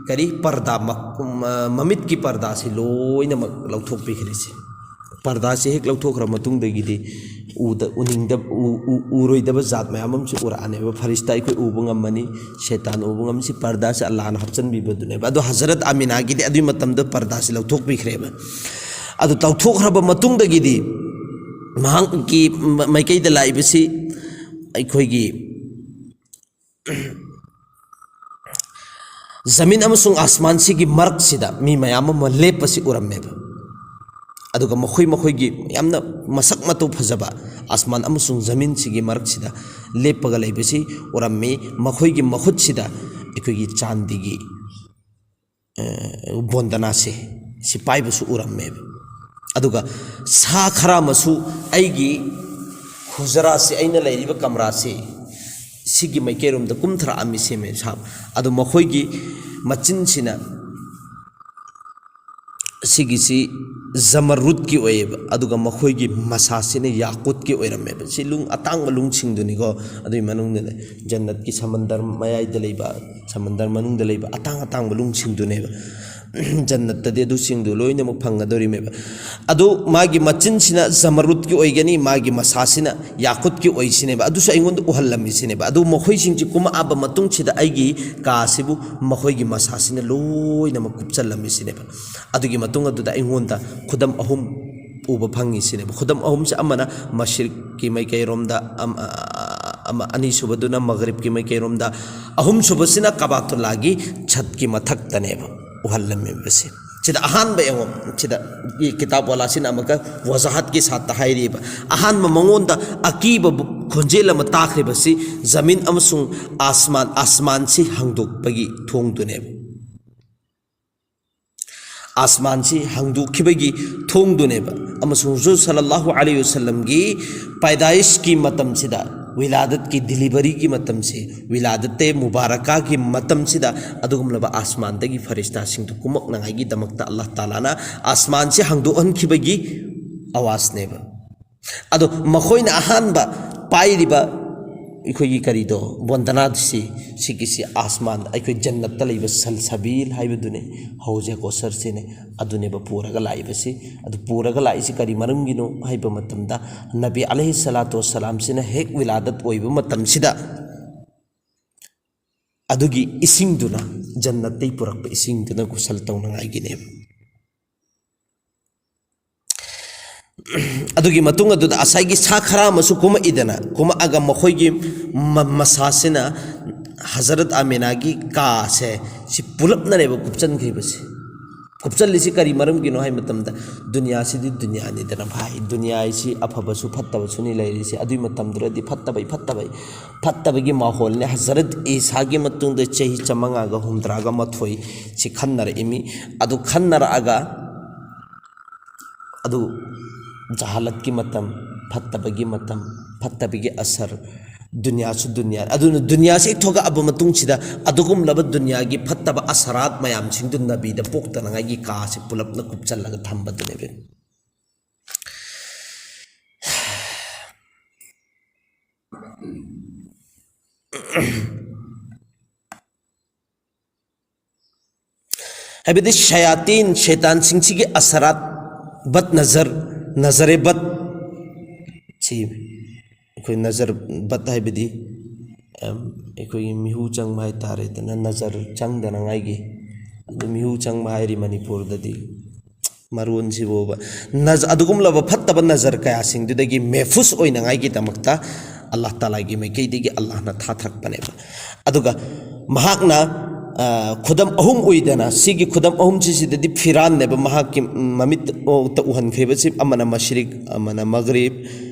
ꯀꯔꯤ ꯄꯔꯗꯥ, ꯃ-, ꯃ-, ꯃꯃꯤꯠꯀꯤ ꯄꯔꯗꯥꯁꯤ ꯂꯣꯏꯅꯃꯛ ꯂꯧꯊꯣꯛꯄꯤꯈ꯭ꯔꯤꯁꯦ꯫ ꯄꯔꯗꯥꯁꯤ ꯍꯦꯛ ꯂꯧꯊꯣꯛꯈ꯭ꯔ ꯃꯇꯨꯡꯗꯒꯤꯗꯤ ꯎꯗ-, ꯎꯅꯤꯡꯗꯕ, ꯎ-, ꯎ-, ꯎꯔꯣꯏꯗꯕ ꯖꯥꯠ ꯃꯌꯥꯝ ꯑꯃꯁꯨ ꯎꯔꯛꯑꯅꯦꯕ꯫ ꯐꯔꯤꯁꯇꯥ ꯑꯩꯈꯣꯏ ꯎꯕ ꯉꯝꯃꯅꯤ, ꯁꯩꯇꯥꯟ ꯎꯕ ꯉꯝꯃꯤ꯫ ꯁꯤ ꯄꯔꯗꯥꯁꯤ ꯑꯜꯂꯥꯍꯅ ꯍꯥꯞꯆꯤꯟꯕꯤꯕꯗꯨꯅꯦꯕ꯫ ꯑꯗꯣ ꯍꯖꯔꯠ ꯑꯥꯃꯤꯅꯥꯒꯤꯗꯤ ꯑꯗꯨꯒꯤ ꯃꯇꯝꯗ ꯄꯔꯗꯥꯁꯤ ꯂꯧꯊꯣꯛꯄꯤꯈ꯭ꯔꯦꯕ꯫ ꯑꯗꯨ ꯂꯧꯊꯣꯛꯈ꯭ꯔꯕ ꯃꯇꯨꯡꯗꯒꯤꯗꯤ ꯃꯍꯥꯛꯀꯤ ꯃ-, ꯃꯥꯏꯀꯩꯗ ꯂꯥꯛꯏꯕꯁꯤ ꯑꯩꯈꯣꯏꯒꯤ ꯖꯃꯤꯟ ꯑꯃꯁꯨꯡ ꯑꯁꯃꯥꯟꯁꯤꯒꯤ ꯃꯔꯛꯁꯤꯗ ꯃꯤ ꯃꯌꯥꯝ ꯑꯃ ꯂꯦꯞꯄꯁꯤ ꯎꯔꯝꯃꯦꯕ꯫ ꯑꯗꯨꯒ ꯃꯈꯣꯏ ꯃꯈꯣꯏꯒꯤ ꯌꯥꯝꯅ ꯃꯁꯛ ꯃꯇꯧ ꯐꯖꯕ ꯑꯁꯃꯥꯟ ꯑꯃꯁꯨꯡ ꯖꯃꯤꯟꯁꯤꯒꯤ ꯃꯔꯛꯁꯤꯗ ꯂꯦꯞꯄꯒ ꯂꯩꯕꯁꯤ ꯎꯔꯝꯃꯤ꯫ ꯃꯈꯣꯏꯒꯤ ꯃꯈꯨꯠꯁꯤꯗ ꯑꯩꯈꯣꯏꯒꯤ ꯆꯥꯟꯗꯤꯒꯤ, ꯑ, ꯕꯣꯟꯗꯅꯥꯁꯦ, ꯁꯤ ꯄꯥꯏꯕꯁꯨ ꯎꯔꯝꯃꯦꯕ꯫ ꯑꯗꯨꯒ ꯁꯥ ꯈꯔ ꯑꯃꯁꯨ ꯑꯩꯒꯤ ꯍꯨꯖꯔꯥꯁꯤ, ꯑꯩꯅ ꯂꯩꯔꯤꯕ ꯀꯝꯔꯥꯁꯤ, ꯁꯤꯒꯤ ꯃꯥꯏꯀꯩꯔꯣꯝꯗ ꯀꯨꯝꯊꯔꯛꯑꯝꯃꯤ ꯁꯦꯝꯃꯦ ꯁꯥ꯫ ꯑꯗꯣ ꯃꯈꯣꯏꯒꯤ ꯃꯆꯤꯟꯁꯤꯅ ꯁꯤꯒꯤꯁꯤ ꯖꯃꯔꯨꯠꯀꯤ ꯑꯣꯏꯌꯦꯕ, ꯑꯗꯨꯒ ꯃꯈꯣꯏꯒꯤ ꯃꯁꯥꯁꯤꯅ ꯌꯥꯀꯨꯠꯀꯤ ꯑꯣꯏꯔꯝꯃꯦꯕ꯫ ꯁꯤ ꯂꯨꯡ, ꯑꯇꯥꯡꯕ ꯂꯨꯡꯁꯤꯡꯗꯨꯅꯤꯀꯣ꯫ ꯑꯗꯨꯒꯤ ꯃꯅꯨꯡꯗ ꯖꯟꯅꯠꯀꯤ ꯁꯃꯟꯗꯔ ꯃꯌꯥꯏꯗ ꯂꯩꯕ, ꯁꯃꯟꯗꯔ ꯃꯅꯨꯡꯗ ꯂꯩꯕ ꯑꯇꯥꯡ ꯑꯇꯥꯡꯕ ꯂꯨꯡꯁꯤꯡꯗꯨꯅꯦꯕ꯫ ꯖꯟꯅꯠꯇꯗꯤ ꯑꯗꯨꯁꯤꯡꯗꯨ ꯂꯣꯏꯅꯃꯛ ꯐꯪꯒꯗꯧꯔꯤꯃꯦꯕ꯫ ꯑꯗꯨ ꯃꯥꯒꯤ ꯃꯆꯤꯟꯁꯤꯅ ꯖꯃꯔꯨꯠꯀꯤ ꯑꯣꯏꯒꯅꯤ, ꯃꯥꯒꯤ ꯃꯁꯥꯁꯤꯅ ꯌꯥꯀꯨꯠꯀꯤ ꯑꯣꯏꯁꯤꯅꯦꯕ꯫ ꯑꯗꯨꯁꯨ ꯑꯩꯉꯣꯟꯗ ꯎꯍꯜꯂꯝꯃꯤꯁꯤꯅꯦꯕ꯫ ꯑꯗꯨ ꯃꯈꯣꯏꯁꯤꯡꯁꯤ ꯀꯨꯝꯃꯛꯑꯕ ꯃꯇꯨꯡꯁꯤꯗ ꯑꯩꯒꯤ ꯀꯥꯁꯤꯕꯨ ꯃꯈꯣꯏꯒꯤ ꯃꯁꯥꯁꯤꯅ ꯂꯣꯏꯅꯃꯛ ꯀꯨꯞꯆꯜꯂꯝꯃꯤꯁꯤꯅꯦꯕ꯫ ꯑꯗꯨꯒꯤ ꯃꯇꯨꯡ ꯑꯗꯨꯗ ꯑꯩꯉꯣꯟꯗ ꯈꯨꯗꯝ ꯑꯍꯨꯝ ꯎꯕ ꯐꯪꯉꯤꯁꯤꯅꯦꯕ꯫ ꯈꯨꯗꯝ ꯑꯍꯨꯝꯁꯦ, ꯑꯃꯅ ꯃꯁꯔꯤꯛꯀꯤ ꯃꯥꯏꯀꯩꯔꯣꯝꯗ, ꯑꯝ-, ꯑ-, ꯑꯃ, ꯑꯅꯤꯁꯨꯕꯗꯨꯅ ꯃꯒꯔꯤꯕꯀꯤ ꯃꯥꯏꯀꯩꯔꯣꯝꯗ, ꯑꯍꯨꯝꯁꯨꯕꯁꯤꯅ ꯀꯕꯥꯇꯨꯜꯂꯥꯒꯤ ꯁꯠꯀꯤ ꯃꯊꯛꯇꯅꯦꯕ ꯎꯍꯜꯂꯝꯃꯤꯕꯁꯦ꯫ ꯁꯤꯗ ꯑꯍꯥꯟꯕ ꯌꯦꯡꯉꯣ, ꯁꯤꯗ ꯀꯤꯇꯥꯕ ꯋꯥꯂꯥꯁꯤꯅ ꯑꯃꯨꯛꯀ ꯋꯖꯥꯍꯠꯀꯤ ꯁꯥꯠꯇ ꯍꯥꯏꯔꯤꯕ, ꯑꯍꯥꯟꯕ ꯃꯉꯣꯟꯗ ꯑꯀꯤꯕ ꯈꯣꯟꯖꯦꯜ ꯑꯃ ꯇꯥꯈ꯭ꯔꯤꯕꯁꯤ ꯖꯃꯤꯟ ꯑꯃꯁꯨꯡ ꯑꯥꯁꯃꯥꯟ, ꯑꯥꯁꯃꯥꯟꯁꯤ ꯍꯥꯡꯗꯣꯛꯄꯒꯤ ꯊꯣꯡꯗꯨꯅꯦꯕ꯫ ꯑꯥꯁꯃꯥꯟꯁꯤ ꯍꯥꯡꯗꯣꯛꯈꯤꯕꯒꯤ ꯊꯣꯡꯗꯨꯅꯦꯕ꯫ ꯑꯃꯁꯨꯡ ꯍꯨꯖꯨꯔ ꯁꯜꯂꯜꯂꯥꯍꯨ ꯑꯂꯩꯍꯤ ꯋꯁꯜꯂꯝꯒꯤ ꯄꯥꯏꯗꯥꯏꯁꯀꯤ ꯃꯇꯝꯁꯤꯗ, ꯋꯤꯂꯥꯗꯠꯀꯤ ꯗꯤꯂꯤꯚꯔꯤꯒꯤ ꯃꯇꯝꯁꯤ, ꯋꯤꯂꯥꯗꯠꯇꯦ ꯃꯨꯕꯥꯔꯀꯥꯒꯤ ꯃꯇꯝꯁꯤꯗ ꯑꯗꯨꯒꯨꯝꯂꯕ ꯑꯥꯁꯃꯥꯟꯗꯒꯤ ꯐꯔꯤꯁꯇꯥꯁꯤꯡꯗꯨ ꯀꯨꯝꯃꯛꯅꯉꯥꯏꯒꯤꯗꯃꯛꯇ ꯑꯜꯂꯥꯍ ꯇꯥꯂꯥꯅ ꯑꯥꯁꯃꯥꯟꯁꯤ ꯍꯥꯡꯗꯣꯛꯍꯟꯈꯤꯕꯒꯤ ꯑꯋꯥꯖꯅꯦꯕ꯫ ꯑꯗꯣ ꯃꯈꯣꯏꯅ ꯑꯍꯥꯟꯕ ꯄꯥꯏꯔꯤꯕ ꯑꯩꯈꯣꯏꯒꯤ ꯀꯔꯤꯗꯣ, ꯕꯣꯟꯗꯅꯥꯁꯤ, ꯁꯤꯒꯤꯁꯤ ꯑꯥꯁꯃꯥꯟꯗ, ꯑꯩꯈꯣꯏ ꯖꯟꯅꯠꯇ ꯂꯩꯕ ꯁꯜꯁꯕꯤꯜ ꯍꯥꯏꯕꯗꯨꯅꯦ, ꯍꯧꯖ ꯀꯣꯁꯔꯁꯤꯅꯦ, ꯑꯗꯨꯅꯦꯕ ꯄꯨꯔꯒ ꯂꯥꯛꯏꯕꯁꯤ꯫ ꯑꯗꯨ ꯄꯨꯔꯒ ꯂꯥꯛꯏꯁꯤ ꯀꯔꯤ ꯃꯔꯝꯒꯤꯅꯣ ꯍꯥꯏꯕ ꯃꯇꯝꯗ, ꯅꯕꯤ ꯑꯂꯩꯍꯤ ꯁꯂꯥꯇꯨ ꯋꯁꯁꯂꯥꯝꯁꯤꯅ ꯍꯦꯛ ꯋꯤꯂꯥꯗꯠ ꯑꯣꯏꯕ ꯃꯇꯝꯁꯤꯗ ꯑꯗꯨꯒꯤ ꯏꯁꯤꯡꯗꯨꯅ, ꯖꯟꯅꯠꯇꯩ ꯄꯨꯔꯛꯄ ꯏꯁꯤꯡꯗꯨꯅ ꯒꯨꯁꯜ ꯇꯧꯅꯉꯥꯏꯒꯤꯅꯦꯕ꯫ ꯑꯗꯨꯒꯤ ꯃꯇꯨꯡ ꯑꯗꯨꯗ ꯉꯁꯥꯏꯒꯤ ꯁꯥ ꯈꯔ ꯑꯃꯁꯨ ꯀꯨꯝꯃꯛꯏꯗꯅ, ꯀꯨꯝꯃꯛꯑꯒ ꯃꯈꯣꯏꯒꯤ ꯃ-, ꯃꯁꯥꯁꯤꯅ ꯍꯖꯔꯠ ꯑꯃꯤꯅꯥꯒꯤ ꯀꯥꯁꯦ, ꯁꯤ ꯄꯨꯂꯞꯅꯅꯦꯕ ꯀꯨꯞꯁꯟꯈ꯭ꯔꯤꯕꯁꯦ꯫ ꯀꯨꯞꯁꯜꯂꯤꯁꯤ ꯀꯔꯤ ꯃꯔꯝꯒꯤꯅꯣ ꯍꯥꯏꯕ ꯃꯇꯝꯗ, ꯗꯨꯅꯤꯌꯥꯁꯤꯗꯤ ꯗꯨꯅꯤꯌꯥꯅꯤꯗꯅ ꯚꯥꯏ, ꯗꯨꯅꯤꯌꯥꯁꯤ ꯑꯐꯕꯁꯨ ꯐꯠꯇꯕꯁꯨꯅꯤ ꯂꯩꯔꯤꯁꯦ꯫ ꯑꯗꯨꯒꯤ ꯃꯇꯝꯗꯨꯗꯗꯤ ꯐꯠꯇꯕꯩ ꯐꯠꯇꯕꯩ ꯐꯠꯇꯕꯒꯤ ꯃꯥꯍꯣꯜꯅꯦ꯫ ꯍꯖꯔꯠ ꯏꯁꯥꯒꯤ ꯃꯇꯨꯡꯗ ꯆꯍꯤ ꯆꯥꯃꯉꯥꯒ ꯍꯨꯝꯗ꯭ꯔꯥꯒ ꯃꯥꯊꯣꯏ ꯁꯤ ꯈꯟꯅꯔꯛꯏꯃꯤ꯫ ꯑꯗꯨ ꯈꯟꯅꯔꯛꯑꯒ ꯑꯗꯨ ꯖꯍꯥꯂꯠꯀꯤ ꯃꯇꯝ, ꯐꯠꯇꯕꯒꯤ ꯃꯇꯝ, ꯐꯠꯇꯕꯒꯤ ꯑꯁꯔ, ꯗꯨꯅꯤꯌꯥꯁꯨ ꯗꯨꯅꯤꯌꯥ, ꯑꯗꯨꯅ ꯗꯨꯅꯤꯌꯥꯁꯤ ꯍꯦꯛ ꯊꯣꯛꯂꯛꯑꯕ ꯃꯇꯨꯡꯁꯤꯗ ꯑꯗꯨꯒꯨꯝꯂꯕ ꯗꯨꯅꯤꯌꯥꯒꯤ ꯐꯠꯇꯕ ꯑꯁꯔꯥꯠ ꯃꯌꯥꯝꯁꯤꯡꯗꯨ ꯅꯕꯤꯗ ꯄꯣꯛꯇꯅꯉꯥꯏꯒꯤ ꯀꯥꯁꯤ ꯄꯨꯂꯞꯅ ꯀꯨꯞꯁꯜꯂꯒ ꯊꯝꯕꯗꯨꯅꯦꯕ꯫ ꯍꯥꯏꯕꯗꯤ ꯁꯌꯥꯇꯤꯟ, ꯁꯩꯇꯥꯟꯁꯤꯡꯁꯤꯒꯤ ꯑꯁꯔꯥꯠ, ꯕꯠ ꯅꯖꯔ, ꯅꯖꯔꯦ ꯕꯠ, ꯁꯤ ꯑꯩꯈꯣꯏ ꯅꯖꯔ ꯕꯠ ꯍꯥꯏꯕꯗꯤ, ꯑꯝ, ꯑꯩꯈꯣꯏꯒꯤ ꯃꯤꯍꯨ ꯆꯪꯕ ꯍꯥꯏꯇꯥꯔꯦꯗꯅ, ꯅꯖꯔ ꯆꯪꯗꯅꯉꯥꯏꯒꯤ꯫ ꯑꯗꯨ ꯃꯤꯍꯨ ꯆꯪꯕ ꯍꯥꯏꯔꯤ ꯃꯅꯤꯄꯨꯔꯗꯗꯤ꯫ ꯃꯔꯣꯟꯁꯤꯕꯨꯕ꯫ ꯅꯖ-, ꯑꯗꯨꯒꯨꯝꯂꯕ ꯐꯠꯇꯕ ꯅꯖꯔ ꯀꯌꯥꯁꯤꯡꯗꯨꯗꯒꯤ ꯃꯦꯐꯨꯁ ꯑꯣꯏꯅꯉꯥꯏꯒꯤꯗꯃꯛꯇ ꯑꯜꯂꯥꯍ ꯇꯥꯂꯥꯒꯤ ꯃꯥꯏꯀꯩꯗꯒꯤ ꯑꯜꯂꯥꯍꯅ ꯊꯥꯊꯔꯛꯄꯅꯦꯕ꯫ ꯑꯗꯨꯒ ꯃꯍꯥꯛꯅ ꯈꯨꯗꯝ ꯑꯍꯨꯝ ꯎꯏꯗꯅ, ꯁꯤꯒꯤ ꯈꯨꯗꯝ ꯑꯍꯨꯝꯁꯤꯁꯤꯗꯗꯤ ꯐꯤꯔꯥꯟꯅꯦꯕ ꯃꯍꯥꯛꯀꯤ ꯃꯃꯤꯠꯇ ꯎꯍꯟꯈ꯭ꯔꯤꯕꯁꯤ꯫ ꯑꯃꯅ ꯃꯁꯔꯤꯛ, ꯑꯃꯅ ꯃꯒꯔꯤꯕ,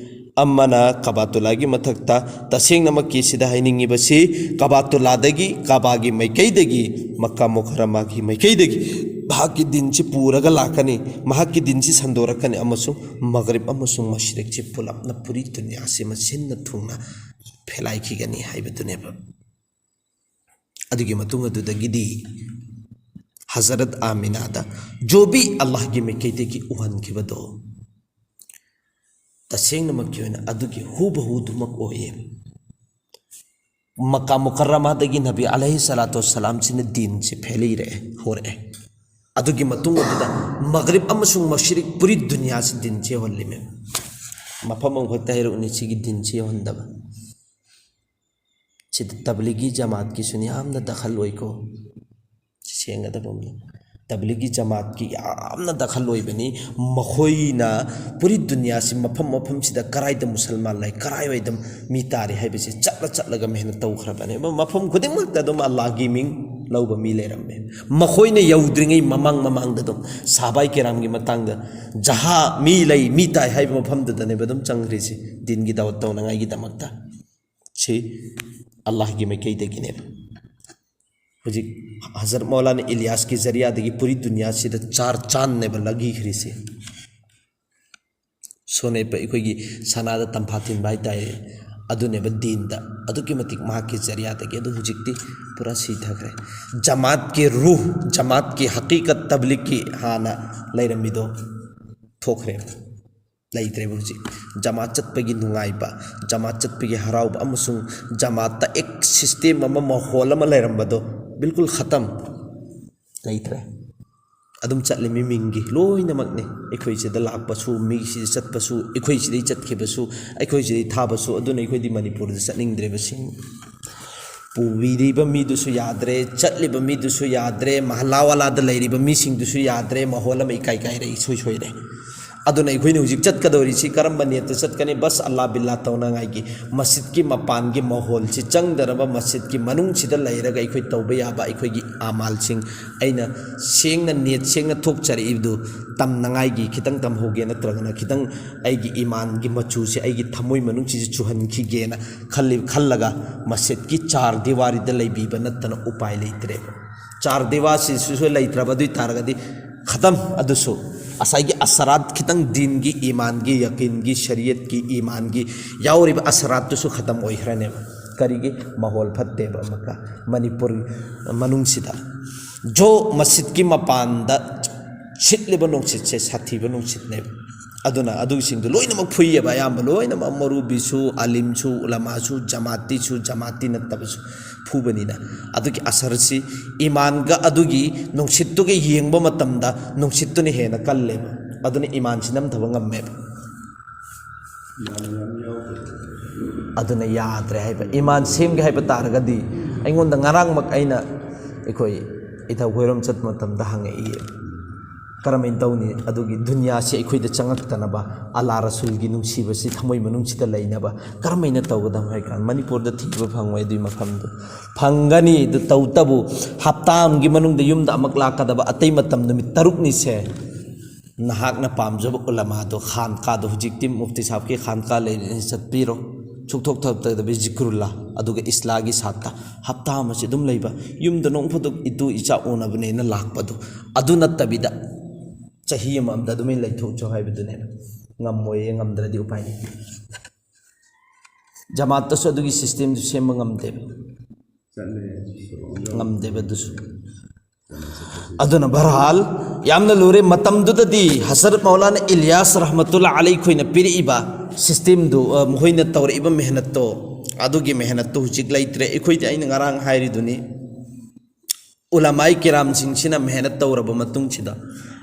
ꯑꯃꯅ ꯀꯕꯥꯇꯨꯜꯂꯥꯒꯤ ꯃꯊꯛꯇ꯫ ꯇꯁꯦꯡꯅꯃꯛꯀꯤ ꯁꯤꯗ ꯍꯥꯏꯅꯤꯡꯉꯤꯕꯁꯤ ꯀꯕꯥꯇꯨꯜꯂꯥꯗꯒꯤ, ꯀꯕꯥꯒꯤ ꯃꯥꯏꯀꯩꯗꯒꯤ, ꯃꯛꯀꯥ ꯃꯨꯀꯔꯔꯃꯥꯒꯤ ꯃꯥꯏꯀꯩꯗꯒꯤ ꯃꯍꯥꯛꯀꯤ ꯗꯤꯟꯁꯤ ꯄꯨꯔꯒ ꯂꯥꯛꯀꯅꯤ꯫ ꯃꯍꯥꯛꯀꯤ ꯗꯤꯟꯁꯤ ꯁꯟꯗꯣꯔꯛꯀꯅꯤ ꯑꯃꯁꯨꯡ ꯃꯒꯔꯤꯕ ꯑꯃꯁꯨꯡ ꯃꯁꯔꯤꯛꯁꯤ ꯄꯨꯂꯞꯅ ꯄꯨꯔꯤ ꯗꯨꯅꯤꯌꯥꯁꯤ ꯃꯁꯤꯟꯅ ꯊꯨꯡꯅ ꯐꯦꯂꯥꯏꯈꯤꯒꯅꯤ ꯍꯥꯏꯕꯗꯨꯅꯦꯕ꯫ ꯑꯗꯨꯒꯤ ꯃꯇꯨꯡ ꯑꯗꯨꯗꯒꯤꯗꯤ ꯍꯖꯔꯠ ꯑꯥꯃꯤꯅꯥꯗ ꯖꯣꯕꯤ ꯑꯜꯂꯥꯍꯒꯤ ꯃꯥꯏꯀꯩꯗꯒꯤ ꯎꯍꯟꯈꯤꯕꯗꯣ ꯇꯁꯦꯡꯅꯃꯛꯀꯤ ꯑꯣꯏꯅ ꯑꯗꯨꯒꯤ ꯍꯨꯕꯍꯨꯗꯨꯃꯛ ꯑꯣꯏꯌꯦ꯫ ꯃꯀꯥ ꯃꯨꯀꯔꯔꯃꯥꯗꯒꯤ ꯅꯕꯤ ꯑꯂꯩꯍꯤ ꯁꯂꯥꯇꯨ ꯋꯁꯁꯂꯥꯝꯁꯤꯅ ꯗꯤꯟꯁꯦ ꯐꯦꯂꯤꯔꯛꯑꯦ, ꯍꯧꯔꯛꯑꯦ꯫ ꯑꯗꯨꯒꯤ ꯃꯇꯨꯡ ꯑꯗꯨꯗ ꯃꯒꯔꯤꯕ ꯑꯃꯁꯨꯡ ꯃꯁꯔꯤꯛ ꯄꯨꯔꯤ ꯗꯨꯅꯤꯌꯥꯁꯤ ꯗꯤꯟꯁꯦ ꯌꯧꯍꯜꯂꯤꯃꯦ꯫ ꯃꯐꯝ ꯑꯃꯈꯛꯇ ꯍꯥꯏꯔꯛꯎꯅꯦ ꯁꯤꯒꯤ ꯗꯤꯟꯁꯦ ꯌꯧꯍꯟꯗꯕ꯫ ꯁꯤꯗ ꯇꯕ꯭ꯂꯤꯒꯤ ꯖꯃꯥꯠꯀꯤꯁꯨ ꯌꯥꯝꯅ ꯗꯈꯜ ꯑꯣꯏꯀꯣ꯫ ꯁꯤ ꯁꯦꯡꯒꯗꯕ ꯑꯃꯅꯤ꯫ ꯇꯕ꯭ꯂꯤꯒꯤ ꯖꯃꯥꯠꯀꯤ ꯌꯥꯝꯅ ꯗꯈꯜ ꯑꯣꯏꯕꯅꯤ꯫ ꯃꯈꯣꯏꯅ ꯄꯨꯔꯤ ꯗꯨꯅꯤꯌꯥꯁꯤ ꯃꯐꯝ ꯃꯐꯝꯁꯤꯗ ꯀꯔꯥꯏꯗ ꯃꯨꯁꯜꯃꯥꯟ ꯂꯩ, ꯀꯔꯥꯏꯋꯥꯏꯗ ꯃꯤ ꯇꯥꯔꯤ ꯍꯥꯏꯕꯁꯤ ꯆꯠꯂ ꯆꯠꯂꯒ ꯃꯦꯍꯅꯠ ꯇꯧꯈ꯭ꯔꯕꯅꯦ꯫ ꯃꯐꯝ ꯈꯨꯗꯤꯡꯃꯛꯇ ꯑꯗꯨꯝ ꯑꯜꯂꯥꯍꯒꯤ ꯃꯤꯡ ꯂꯧꯕ ꯃꯤ ꯂꯩꯔꯝꯃꯦ꯫ ꯃꯈꯣꯏꯅ ꯌꯧꯗ꯭ꯔꯤꯉꯩ ꯃꯃꯥꯡ ꯃꯃꯥꯡꯗ ꯑꯗꯨꯝ ꯁꯍꯥꯕꯥꯏ ꯀꯤꯔꯥꯝꯒꯤ ꯃꯇꯥꯡꯗ ꯖꯍꯥ, ꯃꯤ ꯂꯩ, ꯃꯤ ꯇꯥꯏ ꯍꯥꯏꯕ ꯃꯐꯝꯗꯨꯗꯅꯦꯕ ꯑꯗꯨꯝ ꯆꯪꯈ꯭ꯔꯤꯁꯦ ꯗꯤꯟꯒꯤ ꯗꯥꯋꯠ ꯇꯧꯅꯉꯥꯏꯒꯤꯗꯃꯛꯇ꯫ ꯁꯤ ꯑꯜꯂꯥꯍꯒꯤ ꯃꯥꯏꯀꯩꯗꯒꯤꯅꯦꯕ꯫ ꯍꯧꯖꯤꯛ ꯍꯖꯔꯠ ꯃꯧꯂꯥꯅꯥ ꯏꯂꯤꯌꯥꯁꯀꯤ ꯖꯔꯤꯌꯥꯗꯒꯤ ꯄꯨꯔꯤ ꯗꯨꯅꯤꯌꯥꯁꯤꯗ ꯆꯥꯔ ꯆꯥꯟꯅꯦꯕ ꯂꯥꯛꯈꯤꯈ꯭ꯔꯤꯁꯦ꯫ ꯁꯣꯅꯦꯄ ꯑꯩꯈꯣꯏꯒꯤ ꯁꯅꯥꯗ ꯇꯝꯐꯥ ꯊꯤꯟꯕ ꯍꯥꯏꯇꯥꯔꯦ꯫ ꯑꯗꯨꯅꯦꯕ ꯗꯤꯟꯗ ꯑꯗꯨꯛꯀꯤ ꯃꯇꯤꯛ ꯃꯍꯥꯛꯀꯤ ꯖꯔꯤꯌꯥꯗꯒꯤ꯫ ꯑꯗꯨ ꯍꯧꯖꯤꯛꯇꯤ ꯄꯨꯔꯥ ꯁꯤꯊꯈ꯭ꯔꯦ꯫ ꯖꯃꯥꯠꯀꯤ ꯔꯨꯍ, ꯖꯃꯥꯠꯀꯤ ꯍꯀꯤꯀꯠ, ꯇꯕ꯭ꯂꯤꯛꯀꯤ ꯍꯥꯟꯅ ꯂꯩꯔꯝꯃꯤꯗꯣ ꯊꯣꯛꯈ꯭ꯔꯦꯕ, ꯂꯩꯇ꯭ꯔꯦꯕ ꯍꯧꯖꯤꯛ꯫ ꯖꯃꯥꯠ ꯆꯠꯄꯒꯤ ꯅꯨꯡꯉꯥꯏꯕ, ꯖꯃꯥꯠ ꯆꯠꯄꯒꯤ ꯍꯔꯥꯎꯕ ꯑꯃꯁꯨꯡ ꯖꯃꯥꯠꯇ ꯑꯦꯛ ꯁꯤꯁꯇꯦꯝ ꯑꯃ, ꯃꯥꯍꯣꯜ ꯑꯃ ꯂꯩꯔꯝꯕꯗꯣ ꯕꯤꯜꯀꯨꯜ ꯈꯇꯝ, ꯂꯩꯇ꯭ꯔꯦ꯫ ꯑꯗꯨꯝ ꯆꯠꯂꯤ ꯃꯤ ꯃꯤꯡꯒꯤ ꯂꯣꯏꯅꯃꯛꯅꯤ꯫ ꯑꯩꯈꯣꯏ ꯁꯤꯗ ꯂꯥꯛꯄꯁꯨ, ꯃꯤ ꯁꯤꯗ ꯆꯠꯄꯁꯨ, ꯑꯩꯈꯣꯏ ꯁꯤꯗꯩ ꯆꯠꯈꯤꯕꯁꯨ, ꯑꯩꯈꯣꯏ ꯁꯤꯗꯩ ꯊꯥꯕꯁꯨ, ꯑꯗꯨꯅ ꯑꯩꯈꯣꯏꯗꯤ ꯃꯅꯤꯄꯨꯔꯗ ꯆꯠꯅꯤꯡꯗ꯭ꯔꯦꯕ꯫ ꯁꯤꯡ ꯄꯨꯕꯤꯔꯤꯕ ꯃꯤꯗꯨꯁꯨ ꯌꯥꯗ꯭ꯔꯦ, ꯆꯠꯂꯤꯕ ꯃꯤꯗꯨꯁꯨ ꯌꯥꯗ꯭ꯔꯦ, ꯃꯍꯜꯂꯥ ꯋꯥꯂꯥꯗ ꯂꯩꯔꯤꯕ ꯃꯤꯁꯤꯡꯗꯨꯁꯨ ꯌꯥꯗ꯭ꯔꯦ꯫ ꯃꯥꯍꯣꯜ ꯑꯃ ꯏꯀꯥꯏ ꯀꯥꯏꯔꯦ, ꯏꯁꯣꯏ ꯁꯣꯏꯔꯦ꯫ ꯑꯗꯨꯅ ꯑꯩꯈꯣꯏꯅ ꯍꯧꯖꯤꯛ ꯆꯠꯀꯗꯧꯔꯤꯁꯤ ꯀꯔꯝꯕ ꯅꯤꯌꯠꯇ ꯆꯠꯀꯅꯤ? ꯕꯁ ꯑꯜꯂꯥ ꯕꯤꯜꯂꯥ ꯇꯧꯅꯉꯥꯏꯒꯤ, ꯃꯁꯖꯤꯗꯀꯤ ꯃꯄꯥꯟꯒꯤ ꯃꯥꯍꯣꯜꯁꯤ ꯆꯪꯗꯅꯕ, ꯃꯁꯖꯤꯗꯀꯤ ꯃꯅꯨꯡꯁꯤꯗ ꯂꯩꯔꯒ ꯑꯩꯈꯣꯏ ꯇꯧꯕ ꯌꯥꯕ ꯑꯩꯈꯣꯏꯒꯤ ꯑꯃꯥꯜꯁꯤꯡ, ꯑꯩꯅ ꯁꯦꯡꯅ, ꯅꯤꯌꯠ ꯁꯦꯡꯅ ꯊꯣꯛꯆꯔꯛꯏꯕꯗꯨ ꯇꯝꯅꯉꯥꯏꯒꯤ ꯈꯤꯇꯪ ꯇꯝꯍꯧꯒꯦ, ꯅꯠꯇ꯭ꯔꯒꯅ ꯈꯤꯇꯪ ꯑꯩꯒꯤ ꯏꯃꯥꯟꯒꯤ ꯃꯆꯨꯁꯦ ꯑꯩꯒꯤ ꯊꯃꯣꯏ ꯃꯅꯨꯡꯁꯤꯁꯨ ꯆꯨꯍꯟꯈꯤꯒꯦꯅ ꯈꯜꯂꯤ, ꯈꯜꯂꯒ ꯃꯁꯖꯤꯗꯀꯤ ꯆꯥꯔ ꯗꯤꯋꯥꯔꯤꯗ ꯂꯩꯕꯤꯕ ꯅꯠꯇꯅ ꯎꯄꯥꯏ ꯂꯩꯇ꯭ꯔꯦꯕ꯫ ꯆꯥꯔ ꯗꯤꯋꯥꯔꯁꯤꯁꯨ ꯂꯩꯇ꯭ꯔꯕ ꯑꯗꯨ ꯑꯣꯏ ꯇꯥꯔꯒꯗꯤ ꯈꯇꯝ꯫ ꯑꯗꯨꯁꯨ ꯉꯁꯥꯏꯒꯤ ꯑꯁꯔꯥꯠ ꯈꯤꯇꯪ ꯗꯤꯟꯒꯤ, ꯏꯃꯥꯟꯒꯤ, ꯌꯀꯤꯟꯒꯤ, ꯁꯔꯤꯌꯠꯀꯤ, ꯏꯃꯥꯟꯒꯤ ꯌꯥꯎꯔꯤꯕ ꯑꯁꯔꯥꯠꯇꯨꯁꯨ ꯈꯇꯝ ꯑꯣꯏꯈ꯭ꯔꯅꯦꯕ꯫ ꯀꯔꯤꯒꯤ? ꯃꯥꯍꯣꯜ ꯐꯠꯇꯦꯕ꯫ ꯑꯃꯨꯛꯀ ꯃꯅꯤꯄꯨꯔ ꯃꯅꯨꯡꯁꯤꯗ ꯖꯣ ꯃꯁꯖꯤꯗꯀꯤ ꯃꯄꯥꯟꯗ ꯁꯤꯠꯂꯤꯕ ꯅꯨꯡꯁꯤꯠꯁꯦ ꯁꯥꯊꯤꯕ ꯅꯨꯡꯁꯤꯠꯅꯦꯕ꯫ ꯑꯗꯨꯅ ꯑꯗꯨꯁꯤꯡꯗꯣ ꯂꯣꯏꯅꯃꯛ ꯐꯨꯏꯌꯦꯕ꯫ ꯑꯌꯥꯝꯕ ꯂꯣꯏꯅꯃꯛ ꯃꯧꯂꯨꯕꯤꯁꯨ, ꯑꯥꯂꯤꯝꯁꯨ, ꯎꯂꯃꯥꯁꯨ, ꯖꯃꯥꯇꯤꯁꯨ, ꯖꯃꯥꯇꯤ ꯅꯠꯇꯕꯁꯨ ꯐꯨꯕꯅꯤꯅ, ꯑꯗꯨꯒꯤ ꯑꯁꯔꯁꯤ ꯏꯃꯥꯟꯒ ꯑꯗꯨꯒꯤ ꯅꯨꯡꯁꯤꯠꯇꯨꯒ ꯌꯦꯡꯕ ꯃꯇꯝꯗ ꯅꯨꯡꯁꯤꯠꯇꯨꯅ ꯍꯦꯟꯅ ꯀꯜꯂꯦꯕ꯫ ꯑꯗꯨꯅ ꯏꯃꯥꯟꯁꯤ ꯅꯝꯊꯕ ꯉꯝꯃꯦꯕ꯫ ꯑꯗꯨꯅ ꯌꯥꯗ꯭ꯔꯦ ꯍꯥꯏꯕ꯫ ꯏꯃꯥꯟ ꯁꯦꯝꯒꯦ ꯍꯥꯏꯕ ꯇꯥꯔꯒꯗꯤ, ꯑꯩꯉꯣꯟꯗ ꯉꯔꯥꯡꯃꯛ ꯑꯩꯅ ꯑꯩꯈꯣꯏ ꯏꯊꯛ ꯍꯣꯏꯔꯣꯝ ꯆꯠꯄ ꯃꯇꯝꯗ ꯍꯪꯉꯛꯏ, "ꯀꯔꯝꯍꯥꯏꯅ ꯇꯧꯅꯤ? ꯑꯗꯨꯒꯤ ꯗꯨꯅꯤꯌꯥꯁꯤ ꯑꯩꯈꯣꯏꯗ ꯆꯪꯉꯛꯇꯅꯕ, ꯑꯜꯂꯥ ꯔꯁꯨꯜꯒꯤ ꯅꯨꯡꯁꯤꯕꯁꯤ ꯊꯃꯣꯏ ꯃꯅꯨꯡꯁꯤꯗ ꯂꯩꯅꯕ ꯀꯔꯝꯍꯥꯏꯅ ꯇꯧꯒꯗꯕ?" ꯍꯥꯏ ꯀꯥꯟꯗ, "ꯃꯅꯤꯄꯨꯔꯗ ꯊꯤꯕ ꯐꯪꯉꯣꯏ ꯑꯗꯨꯒꯤ ꯃꯐꯝꯗꯨ꯫ ꯐꯪꯒꯅꯤ, ꯑꯗꯨ ꯇꯧꯇꯕꯨ ꯍꯞꯇꯥ ꯑꯃꯒꯤ ꯃꯅꯨꯡꯗ ꯌꯨꯝꯗ ꯑꯃꯨꯛ ꯂꯥꯛꯀꯗꯕ, ꯑꯇꯩ ꯃꯇꯝ ꯅꯨꯃꯤꯠ ꯇꯔꯨꯛꯅꯤꯁꯦ ꯅꯍꯥꯛꯅ ꯄꯥꯝꯖꯕ ꯎꯂꯃꯥꯗꯣ, ꯈꯥꯟꯀꯥꯗꯣ, ꯍꯧꯖꯤꯛꯇꯤ ꯃꯨꯐꯇꯤ ꯁꯥꯍꯕꯀꯤ ꯈꯥꯟꯀꯥ ꯂꯩꯔꯤꯅꯤ, ꯆꯠꯄꯤꯔꯣ꯫ ꯁꯨꯛꯊꯣꯛ ꯊꯣꯛꯇꯕꯤ ꯖꯤꯀ꯭ꯔꯨꯜꯂꯥ, ꯑꯗꯨꯒ ꯏꯁꯂꯥꯒꯤ ꯁꯥꯠꯇ ꯍꯞꯇꯥ ꯑꯃꯁꯤ ꯑꯗꯨꯝ ꯂꯩꯕ꯫ ꯌꯨꯝꯗ ꯅꯣꯡ ꯐꯥꯗꯣꯛ ꯏꯇꯨ ꯏꯆꯥ ꯎꯅꯕꯅꯦꯅ ꯂꯥꯛꯄꯗꯣ, ꯑꯗꯨ ꯅꯠꯇꯕꯤꯗ ꯆꯍꯤ ꯑꯃꯃꯝꯗ ꯑꯗꯨꯃꯥꯏꯅ ꯂꯩꯊꯣꯛꯆꯧ ꯍꯥꯏꯕꯗꯨꯅꯦꯕ꯫ ꯉꯝꯃꯣꯏꯌꯦ, ꯉꯝꯗ꯭ꯔꯗꯤ ꯎꯄꯥꯏ ꯂꯩꯇꯦ꯫ ꯖꯃꯥꯠꯇꯁꯨ ꯑꯗꯨꯒꯤ ꯁꯤꯁꯇꯦꯝꯗꯨ ꯁꯦꯝꯕ ꯉꯝꯗꯦꯕ꯫ ꯉꯝꯗꯦꯕ ꯑꯗꯨꯁꯨ꯫ ꯑꯗꯨꯅ ꯕꯍꯔꯍꯥꯜ, ꯌꯥꯝꯅ ꯂꯨꯔꯦ꯫ ꯃꯇꯝꯗꯨꯗꯗꯤ ꯍꯖꯔꯠ ꯃꯧꯂꯥꯅꯥ ꯏꯂꯤꯌꯥꯁ ꯔꯍꯃꯇꯨꯜꯂꯥ ꯑꯂꯩ ꯈꯣꯏꯅ ꯄꯤꯔꯛꯏꯕ ꯁꯤꯁꯇꯦꯝꯗꯨ, ꯑ, ꯃꯈꯣꯏꯅ ꯇꯧꯔꯛꯏꯕ ꯃꯦꯍꯅꯠꯇꯣ, ꯑꯗꯨꯒꯤ ꯃꯦꯍꯅꯠꯇꯨ ꯍꯧꯖꯤꯛ ꯂꯩꯇ꯭ꯔꯦ꯫ ꯑꯩꯈꯣꯏꯗꯤ, ꯑꯩꯅ ꯉꯔꯥꯡ ꯍꯥꯏꯔꯤꯗꯨꯅꯤ, ꯎꯂꯃꯥꯏ ꯀꯤꯔꯥꯝꯁꯤꯡꯁꯤꯅ ꯃꯦꯍꯅꯠ ꯇꯧꯔꯕ ꯃꯇꯨꯡꯁꯤꯗ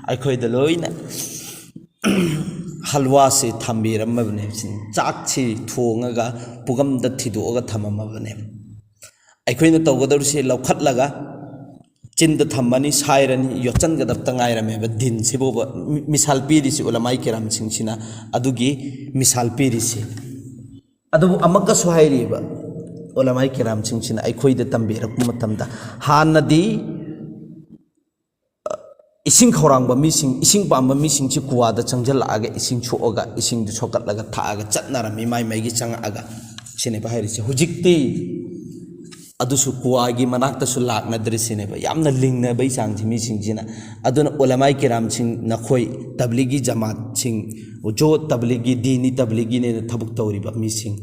ꯑꯩꯈꯣꯏꯗ ꯂꯣꯏꯅ ꯍꯜꯋꯥꯁꯤ ꯊꯝꯕꯤꯔꯝꯃꯕꯅꯦ꯫ ꯆꯥꯛꯁꯤ ꯊꯣꯡꯉꯒ ꯄꯨꯈꯝꯗ ꯊꯤꯗꯣꯛꯑꯒ ꯊꯝꯃꯝꯃꯕꯅꯦ꯫ ꯑꯩꯈꯣꯏꯅ ꯇꯧꯒꯗꯧꯔꯤꯁꯤ ꯂꯧꯈꯠꯂꯒ ꯆꯤꯟꯗ ꯊꯝꯃꯅꯤ, ꯁꯥꯏꯔꯅꯤ, ꯌꯣꯠꯁꯤꯟꯒꯗꯕꯇ ꯉꯥꯏꯔꯝꯃꯦꯕ꯫ ꯗꯤꯟꯁꯤꯕꯨꯕ ꯃꯤ-, ꯃꯤꯁꯥꯜ ꯄꯤꯔꯤꯁꯤ ꯎꯂꯃꯥꯏ ꯀꯤꯔꯥꯝꯁꯤꯡꯁꯤꯅ ꯑꯗꯨꯒꯤ ꯃꯤꯁꯥꯜ ꯄꯤꯔꯤꯁꯤ꯫ ꯑꯗꯨꯕꯨ ꯑꯃꯨꯛꯀꯁꯨ ꯍꯥꯏꯔꯤꯕ, ꯎꯂꯃꯥꯏ ꯀꯤꯔꯥꯝꯁꯤꯡꯁꯤꯅ ꯑꯩꯈꯣꯏꯗ ꯇꯝꯕꯤꯔꯛꯄ ꯃꯇꯝꯗ, ꯍꯥꯟꯅꯗꯤ ꯏꯁꯤꯡ ꯈꯧꯔꯥꯡꯕ ꯃꯤꯁꯤꯡ, ꯏꯁꯤꯡ ꯄꯥꯝꯕ ꯃꯤꯁꯤꯡꯁꯤ ꯀꯨꯋꯥꯗ ꯆꯪꯁꯤꯜꯂꯛꯑꯒ ꯏꯁꯤꯡ ꯁꯣꯛꯑꯒ ꯏꯁꯤꯡꯗꯨ ꯁꯣꯛꯀꯠꯂꯒ ꯊꯛꯑꯒ ꯆꯠꯅꯔꯝꯃꯤ, ꯃꯥꯏ ꯃꯥꯏꯒꯤ ꯆꯪꯉꯛꯑꯒ ꯁꯤꯅꯦꯕ ꯍꯥꯏꯔꯤꯁꯦ꯫ ꯍꯧꯖꯤꯛꯇꯤ ꯑꯗꯨꯁꯨ ꯀꯨꯋꯥꯒꯤ ꯃꯅꯥꯛꯇꯁꯨ ꯂꯥꯛꯅꯗ꯭ꯔꯦ ꯁꯤꯅꯦꯕ, ꯌꯥꯝꯅ ꯂꯤꯡꯅꯕꯩ ꯆꯥꯡꯁꯤ ꯃꯤꯁꯤꯡꯁꯤꯅ꯫ ꯑꯗꯨꯅ ꯎꯂꯃꯥꯏ ꯀꯤꯔꯥꯝꯁꯤꯡ, ꯅꯈꯣꯏ ꯇꯕ꯭ꯂꯤꯒꯤ ꯖꯃꯥꯠꯁꯤꯡ, ꯖꯣ ꯇꯕ꯭ꯂꯤꯒꯤ, ꯗꯤꯅꯤ ꯇꯕ꯭ꯂꯤꯒꯤꯅꯦꯅ ꯊꯕꯛ ꯇꯧꯔꯤꯕ ꯃꯤꯁꯤꯡ,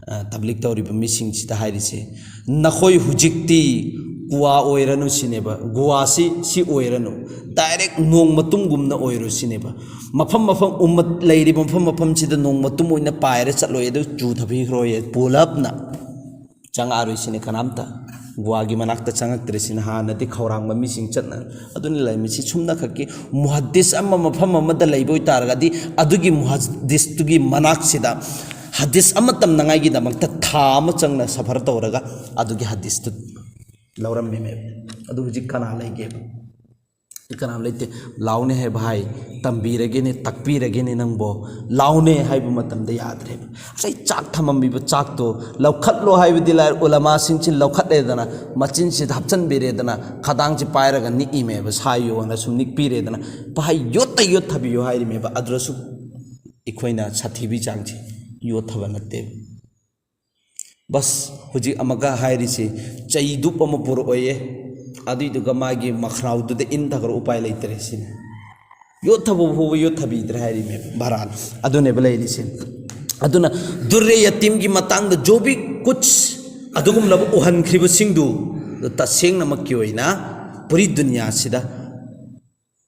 ꯑ, ꯇꯕ꯭ꯂꯤꯛ ꯇꯧꯔꯤꯕ ꯃꯤꯁꯤꯡꯁꯤꯗ ꯍꯥꯏꯔꯤꯁꯦ, ꯅꯈꯣꯏ ꯍꯧꯖꯤꯛꯇꯤ ꯀꯨꯋꯥ ꯑꯣꯏꯔꯅꯨ ꯁꯤꯅꯦꯕ, ꯒꯨꯋꯥꯁꯤ ꯁꯤ ꯑꯣꯏꯔꯅꯨ, ꯗꯥꯏꯔꯦꯛ ꯅꯣꯡ ꯃꯇꯨꯝꯒꯨꯝꯅ ꯑꯣꯏꯔꯣ ꯁꯤꯅꯦꯕ꯫ ꯃꯐꯝ ꯃꯐꯝ, ꯎꯝꯃꯠ ꯂꯩꯔꯤꯕ ꯃꯐꯝ ꯃꯐꯝꯁꯤꯗ ꯅꯣꯡ ꯃꯇꯨꯝ ꯑꯣꯏꯅ ꯄꯥꯏꯔ ꯆꯠꯂꯣꯏ, ꯑꯗꯨ ꯆꯨꯊꯕꯤꯈ꯭ꯔꯣꯏ ꯄꯨꯂꯞꯅ꯫ ꯆꯪꯉꯛꯑꯔꯣꯏ ꯁꯤꯅꯦ ꯀꯅꯥꯝꯇ꯫ ꯒꯨꯋꯥꯒꯤ ꯃꯅꯥꯛꯇ ꯆꯪꯉꯛꯇ꯭ꯔꯦ ꯁꯤꯅ꯫ ꯍꯥꯟꯅꯗꯤ ꯈꯧꯔꯥꯡꯕ ꯃꯤꯁꯤꯡ ꯆꯠꯅ ꯑꯗꯨꯅ ꯂꯩꯔꯝꯃꯤꯁꯤ꯫ ꯁꯨꯝꯅꯈꯛꯀꯤ ꯃꯨꯍꯗꯤꯁ ꯑꯃ ꯃꯐꯝ ꯑꯃꯗ ꯂꯩꯕ ꯑꯣꯏꯇꯥꯔꯒꯗꯤ, ꯑꯗꯨꯒꯤ ꯃꯨꯍꯗꯤꯁꯇꯨꯒꯤ ꯃꯅꯥꯛꯁꯤꯗ ꯍꯗꯤꯁ ꯑꯃ ꯇꯝꯅꯉꯥꯏꯒꯤꯗꯃꯛꯇ ꯊꯥ ꯑꯃ ꯆꯪꯅ ꯁꯐꯔ ꯇꯧꯔꯒ ꯑꯗꯨꯒꯤ ꯍꯗꯤꯁꯇꯨ ꯂꯧꯔꯝꯃꯤꯃꯦꯕ꯫ ꯑꯗꯨ ꯍꯧꯖꯤꯛ ꯀꯅꯥ ꯂꯩꯒꯦꯕ? ꯀꯅꯥꯝ ꯂꯩꯇꯦ꯫ "ꯂꯥꯎꯅꯦ" ꯍꯥꯏꯕ ꯍꯥꯏ, "ꯇꯝꯕꯤꯔꯒꯦꯅꯦ, ꯇꯥꯛꯄꯤꯔꯒꯦꯅꯦ ꯅꯪꯕꯣ, ꯂꯥꯎꯅꯦ" ꯍꯥꯏꯕ ꯃꯇꯝꯗ ꯌꯥꯗ꯭ꯔꯦꯕ꯫ ꯉꯁꯥꯏ ꯆꯥꯛ ꯊꯝꯃꯝꯃꯤꯕ ꯆꯥꯛꯇꯣ ꯂꯧꯈꯠꯂꯣ ꯍꯥꯏꯕꯗꯤ ꯂꯥꯏꯔ, ꯎꯂꯃꯥꯁꯤꯡꯁꯤ ꯂꯧꯈꯠꯂꯦꯗꯅ, ꯃꯆꯤꯟꯁꯤꯗ ꯍꯥꯞꯆꯤꯟꯕꯤꯔꯦꯗꯅ, ꯈꯗꯥꯡꯁꯤ ꯄꯥꯏꯔꯒ ꯅꯤꯛꯏꯃꯦꯕ, ꯁꯥꯏꯌꯣꯅ ꯁꯨꯝ ꯅꯤꯛꯄꯤꯔꯦꯗꯅ, ꯚꯥꯏ, ꯌꯣꯠꯇ ꯌꯣꯠꯊꯕꯤꯌꯨ ꯍꯥꯏꯔꯤꯃꯦꯕ꯫ ꯑꯗꯨꯗꯁꯨ ꯑꯩꯈꯣꯏꯅ ꯁꯥꯊꯤꯕꯤ ꯆꯥꯡꯁꯤ ꯌꯣꯠꯊꯕ ꯅꯠꯇꯦꯕ꯫ ꯕꯁ, ꯍꯧꯖꯤꯛ ꯑꯃꯨꯛꯀ ꯍꯥꯏꯔꯤꯁꯤ, ꯆꯩꯗꯨꯞ ꯑꯃ ꯄꯨꯔꯛꯑꯣꯌꯦ, ꯑꯗꯨꯏꯗꯨꯒ ꯃꯥꯒꯤ ꯃꯈ꯭ꯔꯥꯎꯗꯨꯗ ꯏꯟꯊꯈ꯭ꯔ ꯎꯄꯥꯏ ꯂꯩꯇ꯭ꯔꯦ ꯁꯤꯅꯤ꯫ ꯌꯣꯠꯊꯕ ꯐꯥꯎꯕ ꯌꯣꯠꯊꯕꯤꯗ꯭ꯔꯦ ꯍꯥꯏꯔꯤꯃꯦꯕ ꯚꯔꯥꯟ꯫ ꯑꯗꯨꯅꯦꯕ ꯂꯩꯔꯤꯁꯦ꯫ ꯑꯗꯨꯅ ꯗꯨꯔꯔꯦ ꯌꯇꯤꯝꯒꯤ ꯃꯇꯥꯡꯗ ꯖꯣꯕꯤ ꯀꯨꯠꯁ ꯑꯗꯨꯒꯨꯝꯂꯕ ꯎꯍꯟꯈ꯭ꯔꯤꯕꯁꯤꯡꯗꯨ ꯇꯁꯦꯡꯅꯃꯛꯀꯤ ꯑꯣꯏꯅ ꯄꯨꯔꯤ ꯗꯨꯅꯤꯌꯥꯁꯤꯗ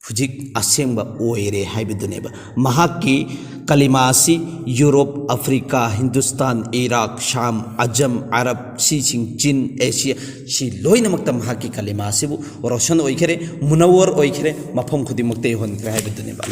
ꯍꯧꯖꯤꯛ ꯑꯁꯦꯡꯕ ꯑꯣꯏꯔꯦ ꯍꯥꯏꯕꯗꯨꯅꯦꯕ꯫ ꯃꯍꯥꯛꯀꯤ ꯀꯂꯤꯃꯥ ꯑꯁꯤ ꯌꯨꯔꯣꯞ, ꯑꯐ꯭ꯔꯤꯀꯥ, ꯍꯤꯟꯗꯨꯁꯇꯥꯟ, ꯏꯔꯥꯛ, ꯁꯥꯝ, ꯑꯖꯝ, ꯑꯔꯕ, ꯁꯤꯁꯤꯡ, ꯆꯤꯟ, ꯑꯦꯁꯤꯌꯥ, ꯁꯤ ꯂꯣꯏꯅꯃꯛꯇ ꯃꯍꯥꯛꯀꯤ ꯀꯂꯤꯃꯥ ꯑꯁꯤꯕꯨ ꯔꯣꯁꯟ ꯑꯣꯏꯈ꯭ꯔꯦ, ꯃꯨꯅꯋꯔ ꯑꯣꯏꯈ꯭ꯔꯦ, ꯃꯐꯝ ꯈꯨꯗꯤꯡꯃꯛꯇ ꯌꯧꯍꯟꯈ꯭ꯔꯦ ꯍꯥꯏꯕꯗꯨꯅꯦꯕ꯫